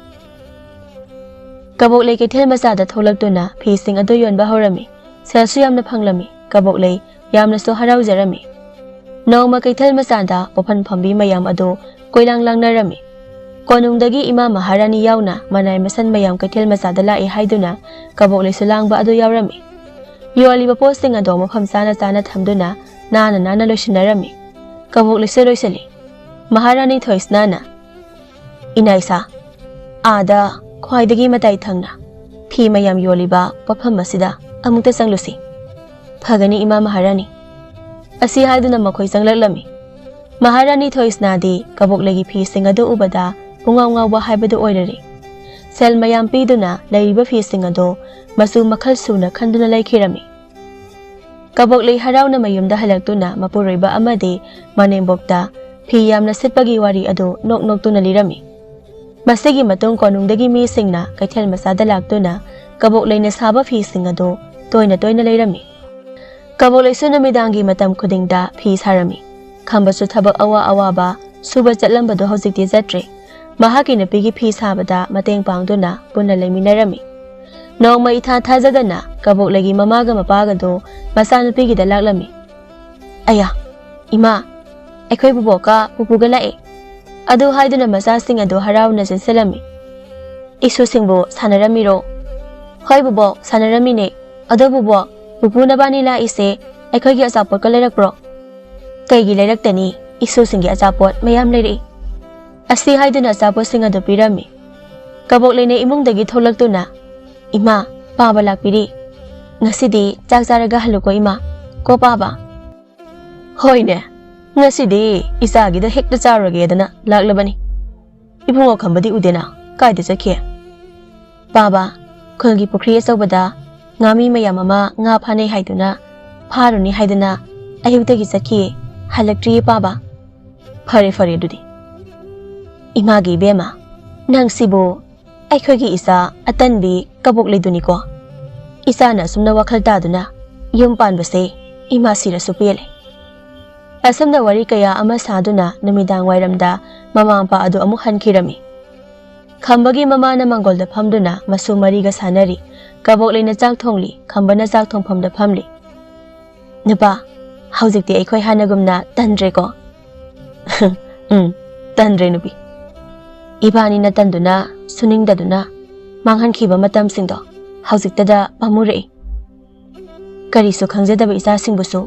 ꯀꯕꯣꯛꯂꯩ ꯀꯩꯊꯦꯜ ꯃꯆꯥꯗ ꯊꯣꯛꯂꯛꯇꯨꯅ ꯐꯤꯁꯤꯡ ꯑꯗꯨ ꯌꯣꯟꯕ ꯍꯧꯔꯝꯃꯤ꯫ ꯁꯦꯜꯁꯨ ꯌꯥꯝꯅ ꯐꯪꯂꯝꯃꯤ꯫ ꯀꯕꯣꯛꯂꯩ ꯌꯥꯝꯅꯁꯨ ꯍꯔꯥꯎꯖꯔꯝꯃꯤ꯫ ꯅꯣꯡꯃ ꯀꯩꯊꯦꯜ ꯃꯆꯥꯗ ꯄꯣꯠꯐꯝ ꯐꯝꯕꯤ ꯃꯌꯥꯝ ꯑꯗꯨ ꯀꯣꯏꯂꯥꯡ ꯂꯥꯡꯅꯔꯝꯃꯤ꯫ ꯀꯣꯅꯨꯡꯗꯒꯤ ꯏꯃꯥ ꯃꯍꯥꯔꯥꯅꯤ ꯌꯥꯎꯅ ꯃꯅꯥꯏ ꯃꯁꯟ ꯃꯌꯥꯝ ꯀꯩꯊꯦꯜ ꯃꯆꯥꯗ ꯂꯥꯛꯏ ꯍꯥꯏꯗꯨꯅ ꯀꯕꯣꯛꯂꯩꯁꯨ ꯂꯥꯡꯕ ꯑꯗꯨ ꯌꯥꯎꯔꯝꯃꯤ꯫ ꯌꯣꯜꯂꯤꯕ ꯄꯣꯠꯁꯤꯡ ꯑꯗꯣ ꯃꯐꯝ ꯆꯥꯅ ꯆꯥꯅ ꯊꯝꯗꯨꯅ ꯅꯥꯟꯅ ꯅꯥꯟꯅ ꯂꯣꯏꯁꯤꯟꯅꯔꯝꯃꯤ꯫ ꯀꯕꯣꯛꯂꯩꯁꯨ ꯂꯣꯏꯁꯤꯜꯂꯤ꯫ ꯃꯍꯥꯔꯥꯅꯤ ꯊꯣꯏꯁꯅꯥꯅ, "ꯏꯅꯥꯏꯁꯥ, ꯑꯥꯗ ꯈ꯭ꯋꯥꯏꯗꯒꯤ ꯃꯇꯥꯏ ꯊꯪꯅ ꯐꯤ ꯃꯌꯥꯝ ꯌꯣꯜꯂꯤꯕ ꯄꯣꯠꯐꯝ ꯑꯁꯤꯗ ꯑꯃꯨꯛꯇ ꯆꯪꯂꯨꯁꯤ꯫" "ꯐꯒꯅꯤ, ꯏꯃꯥ ꯃꯍꯥꯔꯥꯅꯤ꯫" ꯑꯁꯤ ꯍꯥꯏꯗꯨꯅ ꯃꯈꯣꯏ ꯆꯪꯂꯛꯂꯝꯃꯤ꯫ ꯃꯍꯥꯔꯥꯅꯤ ꯊꯣꯏꯁꯅꯥꯗꯤ ꯀꯕꯣꯛꯂꯩꯒꯤ ꯐꯤꯁꯤꯡ ꯑꯗꯨ ꯎꯕꯗ ꯄꯨꯡꯉꯥꯎ ꯉꯥꯎꯕ ꯍꯥꯏꯕꯗꯨ ꯑꯣꯏꯔꯔꯦ꯫ ꯁꯦꯜ ꯃꯌꯥꯝ ꯄꯤꯗꯨꯅ ꯂꯩꯔꯤꯕ ꯐꯤꯁꯤꯡ ꯑꯗꯨ ꯃꯆꯨ ꯃꯈꯜ ꯁꯨꯅ ꯈꯟꯗꯨꯅ ꯂꯩꯈꯤꯔꯝꯃꯤ꯫ ꯀꯕꯣꯛꯂꯩ ꯍꯔꯥꯎꯅ ꯃꯌꯨꯝꯗ ꯍꯜꯂꯛꯇꯨꯅ ꯃꯄꯨꯔꯣꯏꯕ ꯑꯃꯗꯤ ꯃꯅꯦꯝꯕꯣꯛꯇ ꯐꯤ ꯌꯥꯝꯅ ꯁꯤꯠꯄꯒꯤ ꯋꯥꯔꯤ ꯑꯗꯨ ꯅꯣꯛ ꯅꯣꯛꯇꯨꯅ ꯂꯤꯔꯝꯃꯤ꯫ ꯃꯁꯤꯒꯤ ꯃꯇꯨꯡ ꯀꯣꯅꯨꯡꯗꯒꯤ ꯃꯤꯁꯤꯡꯅ ꯀꯩꯊꯦꯜ ꯃꯆꯥꯗ ꯂꯥꯛꯇꯨꯅ ꯀꯕꯣꯛꯂꯩꯅ ꯁꯥꯕ ꯐꯤꯁꯤꯡ ꯑꯗꯨ ꯇꯣꯏꯅ ꯇꯣꯏꯅ ꯂꯩꯔꯝꯃꯤ꯫ ꯀꯕꯣꯛꯂꯩꯁꯨ ꯅꯨꯃꯤꯗꯥꯡꯒꯤ ꯃꯇꯝ ꯈꯨꯗꯤꯡꯗ ꯐꯤ ꯁꯥꯔꯝꯃꯤ꯫ ꯈꯝꯕꯁꯨ ꯊꯕꯛ ꯑꯋꯥ ꯑꯋꯥꯕ ꯁꯨꯕ ꯆꯠꯂꯝꯕꯗꯨ ꯍꯧꯖꯤꯛꯇꯤ ꯆꯠꯇ꯭ꯔꯦ꯫ ꯃꯍꯥꯛꯀꯤ ꯅꯨꯄꯤꯒꯤ ꯐꯤ ꯁꯥꯕꯗ ꯃꯇꯦꯡ ꯄꯥꯡꯗꯨꯅ ꯄꯨꯟꯅ ꯂꯩꯃꯤꯟꯅꯔꯝꯃꯤ꯫ ꯅꯣꯡꯃ ꯏꯊꯥ ꯊꯥꯖꯗꯅ ꯀꯕꯣꯛꯂꯩꯒꯤ ꯃꯃꯥꯒ ꯃꯄꯥꯒꯗꯨ ꯃꯆꯥꯅꯨꯄꯤꯒꯤꯗ ꯂꯥꯛꯂꯝꯃꯤ꯫ "ꯑꯌꯥ, ꯏꯃꯥ, ꯑꯩꯈꯣꯏ ꯕꯨꯕꯣꯛꯀ ꯄꯨꯄꯨꯒ ꯂꯥꯛꯑꯦ꯫" ꯑꯗꯨ ꯍꯥꯏꯗꯨꯅ ꯃꯆꯥꯁꯤꯡ ꯑꯗꯨ ꯍꯔꯥꯎꯅ ꯆꯦꯟꯁꯤꯜꯂꯝꯃꯤ꯫ "ꯏꯁꯨꯁꯤꯡꯕꯨ ꯁꯥꯟꯅꯔꯝꯃꯤꯔꯣ?" "ꯍꯣꯏ ꯕꯨꯕꯣꯛ, ꯁꯥꯟꯅꯔꯝꯃꯤꯅꯦ꯫ ꯑꯗꯣ ꯕꯨꯕꯣꯛ, ꯄꯨꯄꯨ ꯅꯕꯥꯅꯤ ꯂꯥꯛꯏꯁꯦ ꯑꯩꯈꯣꯏꯒꯤ ꯑꯆꯥꯄꯣꯠꯀ ꯂꯩꯔꯛꯄ꯭ꯔꯣ?" "ꯀꯩꯒꯤ ꯂꯩꯔꯛꯇꯅꯤ? ꯏꯁꯨꯁꯤꯡꯒꯤ ꯑꯆꯥꯄꯣꯠ ꯃꯌꯥꯝ ꯂꯩꯔꯛꯏ꯫" ꯑꯁꯤ ꯍꯥꯏꯗꯨꯅ ꯑꯆꯥꯄꯣꯠꯁꯤꯡ ꯑꯗꯨ ꯄꯤꯔꯝꯃꯤ꯫ ꯀꯕꯣꯛꯂꯩꯅ ꯏꯃꯨꯡꯗꯒꯤ ꯊꯣꯛꯂꯛꯇꯨꯅ, "ꯏꯃꯥ, ꯄꯥꯕ ꯂꯥꯛꯄꯤꯔꯤ꯫ ꯉꯁꯤꯗꯤ ꯆꯥꯛ ꯆꯥꯔꯒ ꯍꯜꯂꯨꯀꯣ ꯏꯃꯥ꯫ ꯀꯣ ꯄꯥꯕ?" "ꯍꯣꯏꯅꯦ, ꯉꯁꯤꯗꯤ ꯏꯆꯥꯒꯤꯗ ꯍꯦꯛꯇ ꯆꯥꯔꯨꯔꯒꯦꯗꯅ ꯂꯥꯛꯂꯕꯅꯤ꯫ ꯏꯕꯨꯡꯉꯣ ꯈꯝꯕꯗꯤ ꯎꯗꯦꯅ, ꯀꯥꯏꯗ ꯆꯠꯈꯤ?" "ꯄꯥꯕ, ꯈꯨꯜꯒꯤ ꯄꯨꯈ꯭ꯔꯤ ꯑꯆꯧꯕꯗ ꯉꯥꯃꯤ ꯃꯌꯥꯝ ꯑꯃ ꯉꯥ ꯐꯥꯅꯩ ꯍꯥꯏꯗꯨꯅ, ꯐꯥꯔꯨꯅꯤ ꯍꯥꯏꯗꯅ ꯑꯌꯨꯛꯇꯒꯤ ꯆꯠꯈꯤꯌꯦ, ꯍꯜꯂꯛꯇ꯭ꯔꯤꯌꯦ ꯄꯥꯕ꯫" "ꯐꯔꯦ, ꯐꯔꯦ ꯑꯗꯨꯗꯤ꯫ ꯏꯃꯥꯒꯤ ꯏꯕꯦꯝꯃ, ꯅꯪꯁꯤꯕꯨ ꯑꯩꯈꯣꯏꯒꯤ ꯏꯆꯥ ꯑꯇꯟꯕꯤ ꯀꯕꯣꯛꯂꯩꯗꯨꯅꯤꯀꯣ꯫ ꯏꯆꯥꯅ ꯑꯁꯨꯝꯅ ꯋꯥꯈꯜ ꯇꯥꯗꯨꯅ ꯌꯨꯝ ꯄꯥꯟꯕꯁꯦ ꯏꯃꯥ ꯁꯤꯔꯁꯨ ꯄꯦꯜꯂꯦ꯫" ꯑꯁꯨꯝꯅ ꯋꯥꯔꯤ ꯀꯌꯥ ꯑꯃ ꯁꯥꯗꯨꯅ ꯅꯨꯃꯤꯗꯥꯡ ꯋꯥꯏꯔꯝꯗ ꯃꯃꯥ ꯃꯄꯥ ꯑꯗꯨ ꯑꯃꯨꯛ ꯍꯟꯈꯤꯔꯝꯃꯤ꯫ ꯈꯝꯕꯒꯤ ꯃꯃꯥꯅ ꯃꯥꯡꯒꯣꯜꯗ ꯐꯝꯗꯨꯅ ꯃꯁꯨ ꯃꯔꯤꯒ ꯁꯥꯟꯅꯔꯤ꯫ ꯀꯕꯣꯛꯂꯩꯅ ꯆꯥꯛ ꯊꯣꯡꯂꯤ, ꯈꯝꯕꯅ ꯆꯥꯛ ꯊꯣꯡꯐꯝꯗ ꯐꯝꯂꯤ꯫ "ꯅꯨꯄꯥ, ꯍꯧꯖꯤꯛꯇꯤ ꯑꯩꯈꯣꯏ ꯍꯥꯟꯅꯒꯨꯝꯅ ꯇꯟꯗ꯭ꯔꯦꯀꯣ?" "ꯎꯝ, ꯇꯟꯗ꯭ꯔꯦ ꯅꯨꯄꯤ꯫ ꯏꯕꯥꯅꯤꯅ ꯇꯟꯗꯨꯅ, ꯁꯨꯅꯤꯡꯗꯗꯨꯅ ꯃꯥꯡꯍꯟꯈꯤꯕ ꯃꯇꯝꯁꯤꯡꯗꯣ ꯍꯧꯖꯤꯛꯇꯗ ꯄꯥꯝꯃꯨꯔꯛꯏ꯫ ꯀꯔꯤꯁꯨ ꯈꯪꯖꯗꯕ ꯏꯆꯥꯁꯤꯡꯕꯨꯁꯨ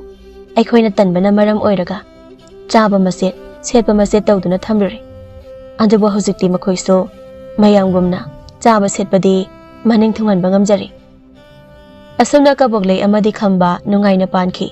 ꯑꯩꯈꯣꯏꯅ ꯇꯟꯕꯅ ꯃꯔꯝ ꯑꯣꯏꯔꯒ ꯆꯥꯕ ꯃꯆꯦꯠ, ꯁꯦꯠꯄ ꯃꯆꯦꯠ ꯇꯧꯗꯨꯅ ꯊꯝꯂꯨꯔꯦ꯫ ꯑꯗꯨꯕꯨ ꯍꯧꯖꯤꯛꯇꯤ ꯃꯈꯣꯏꯁꯨ ꯃꯌꯥꯝꯒꯨꯝꯅ ꯆꯥꯕ ꯁꯦꯠꯄꯗꯤ ꯃꯅꯤꯡ ꯊꯨꯡꯍꯟꯕ ꯉꯝꯖꯔꯦ꯫" ꯑꯁꯨꯝꯅ ꯀꯕꯣꯛꯂꯩ ꯑꯃꯗꯤ ꯈꯝꯕ ꯅꯨꯡꯉꯥꯏꯅ ꯄꯥꯟꯈꯤ꯫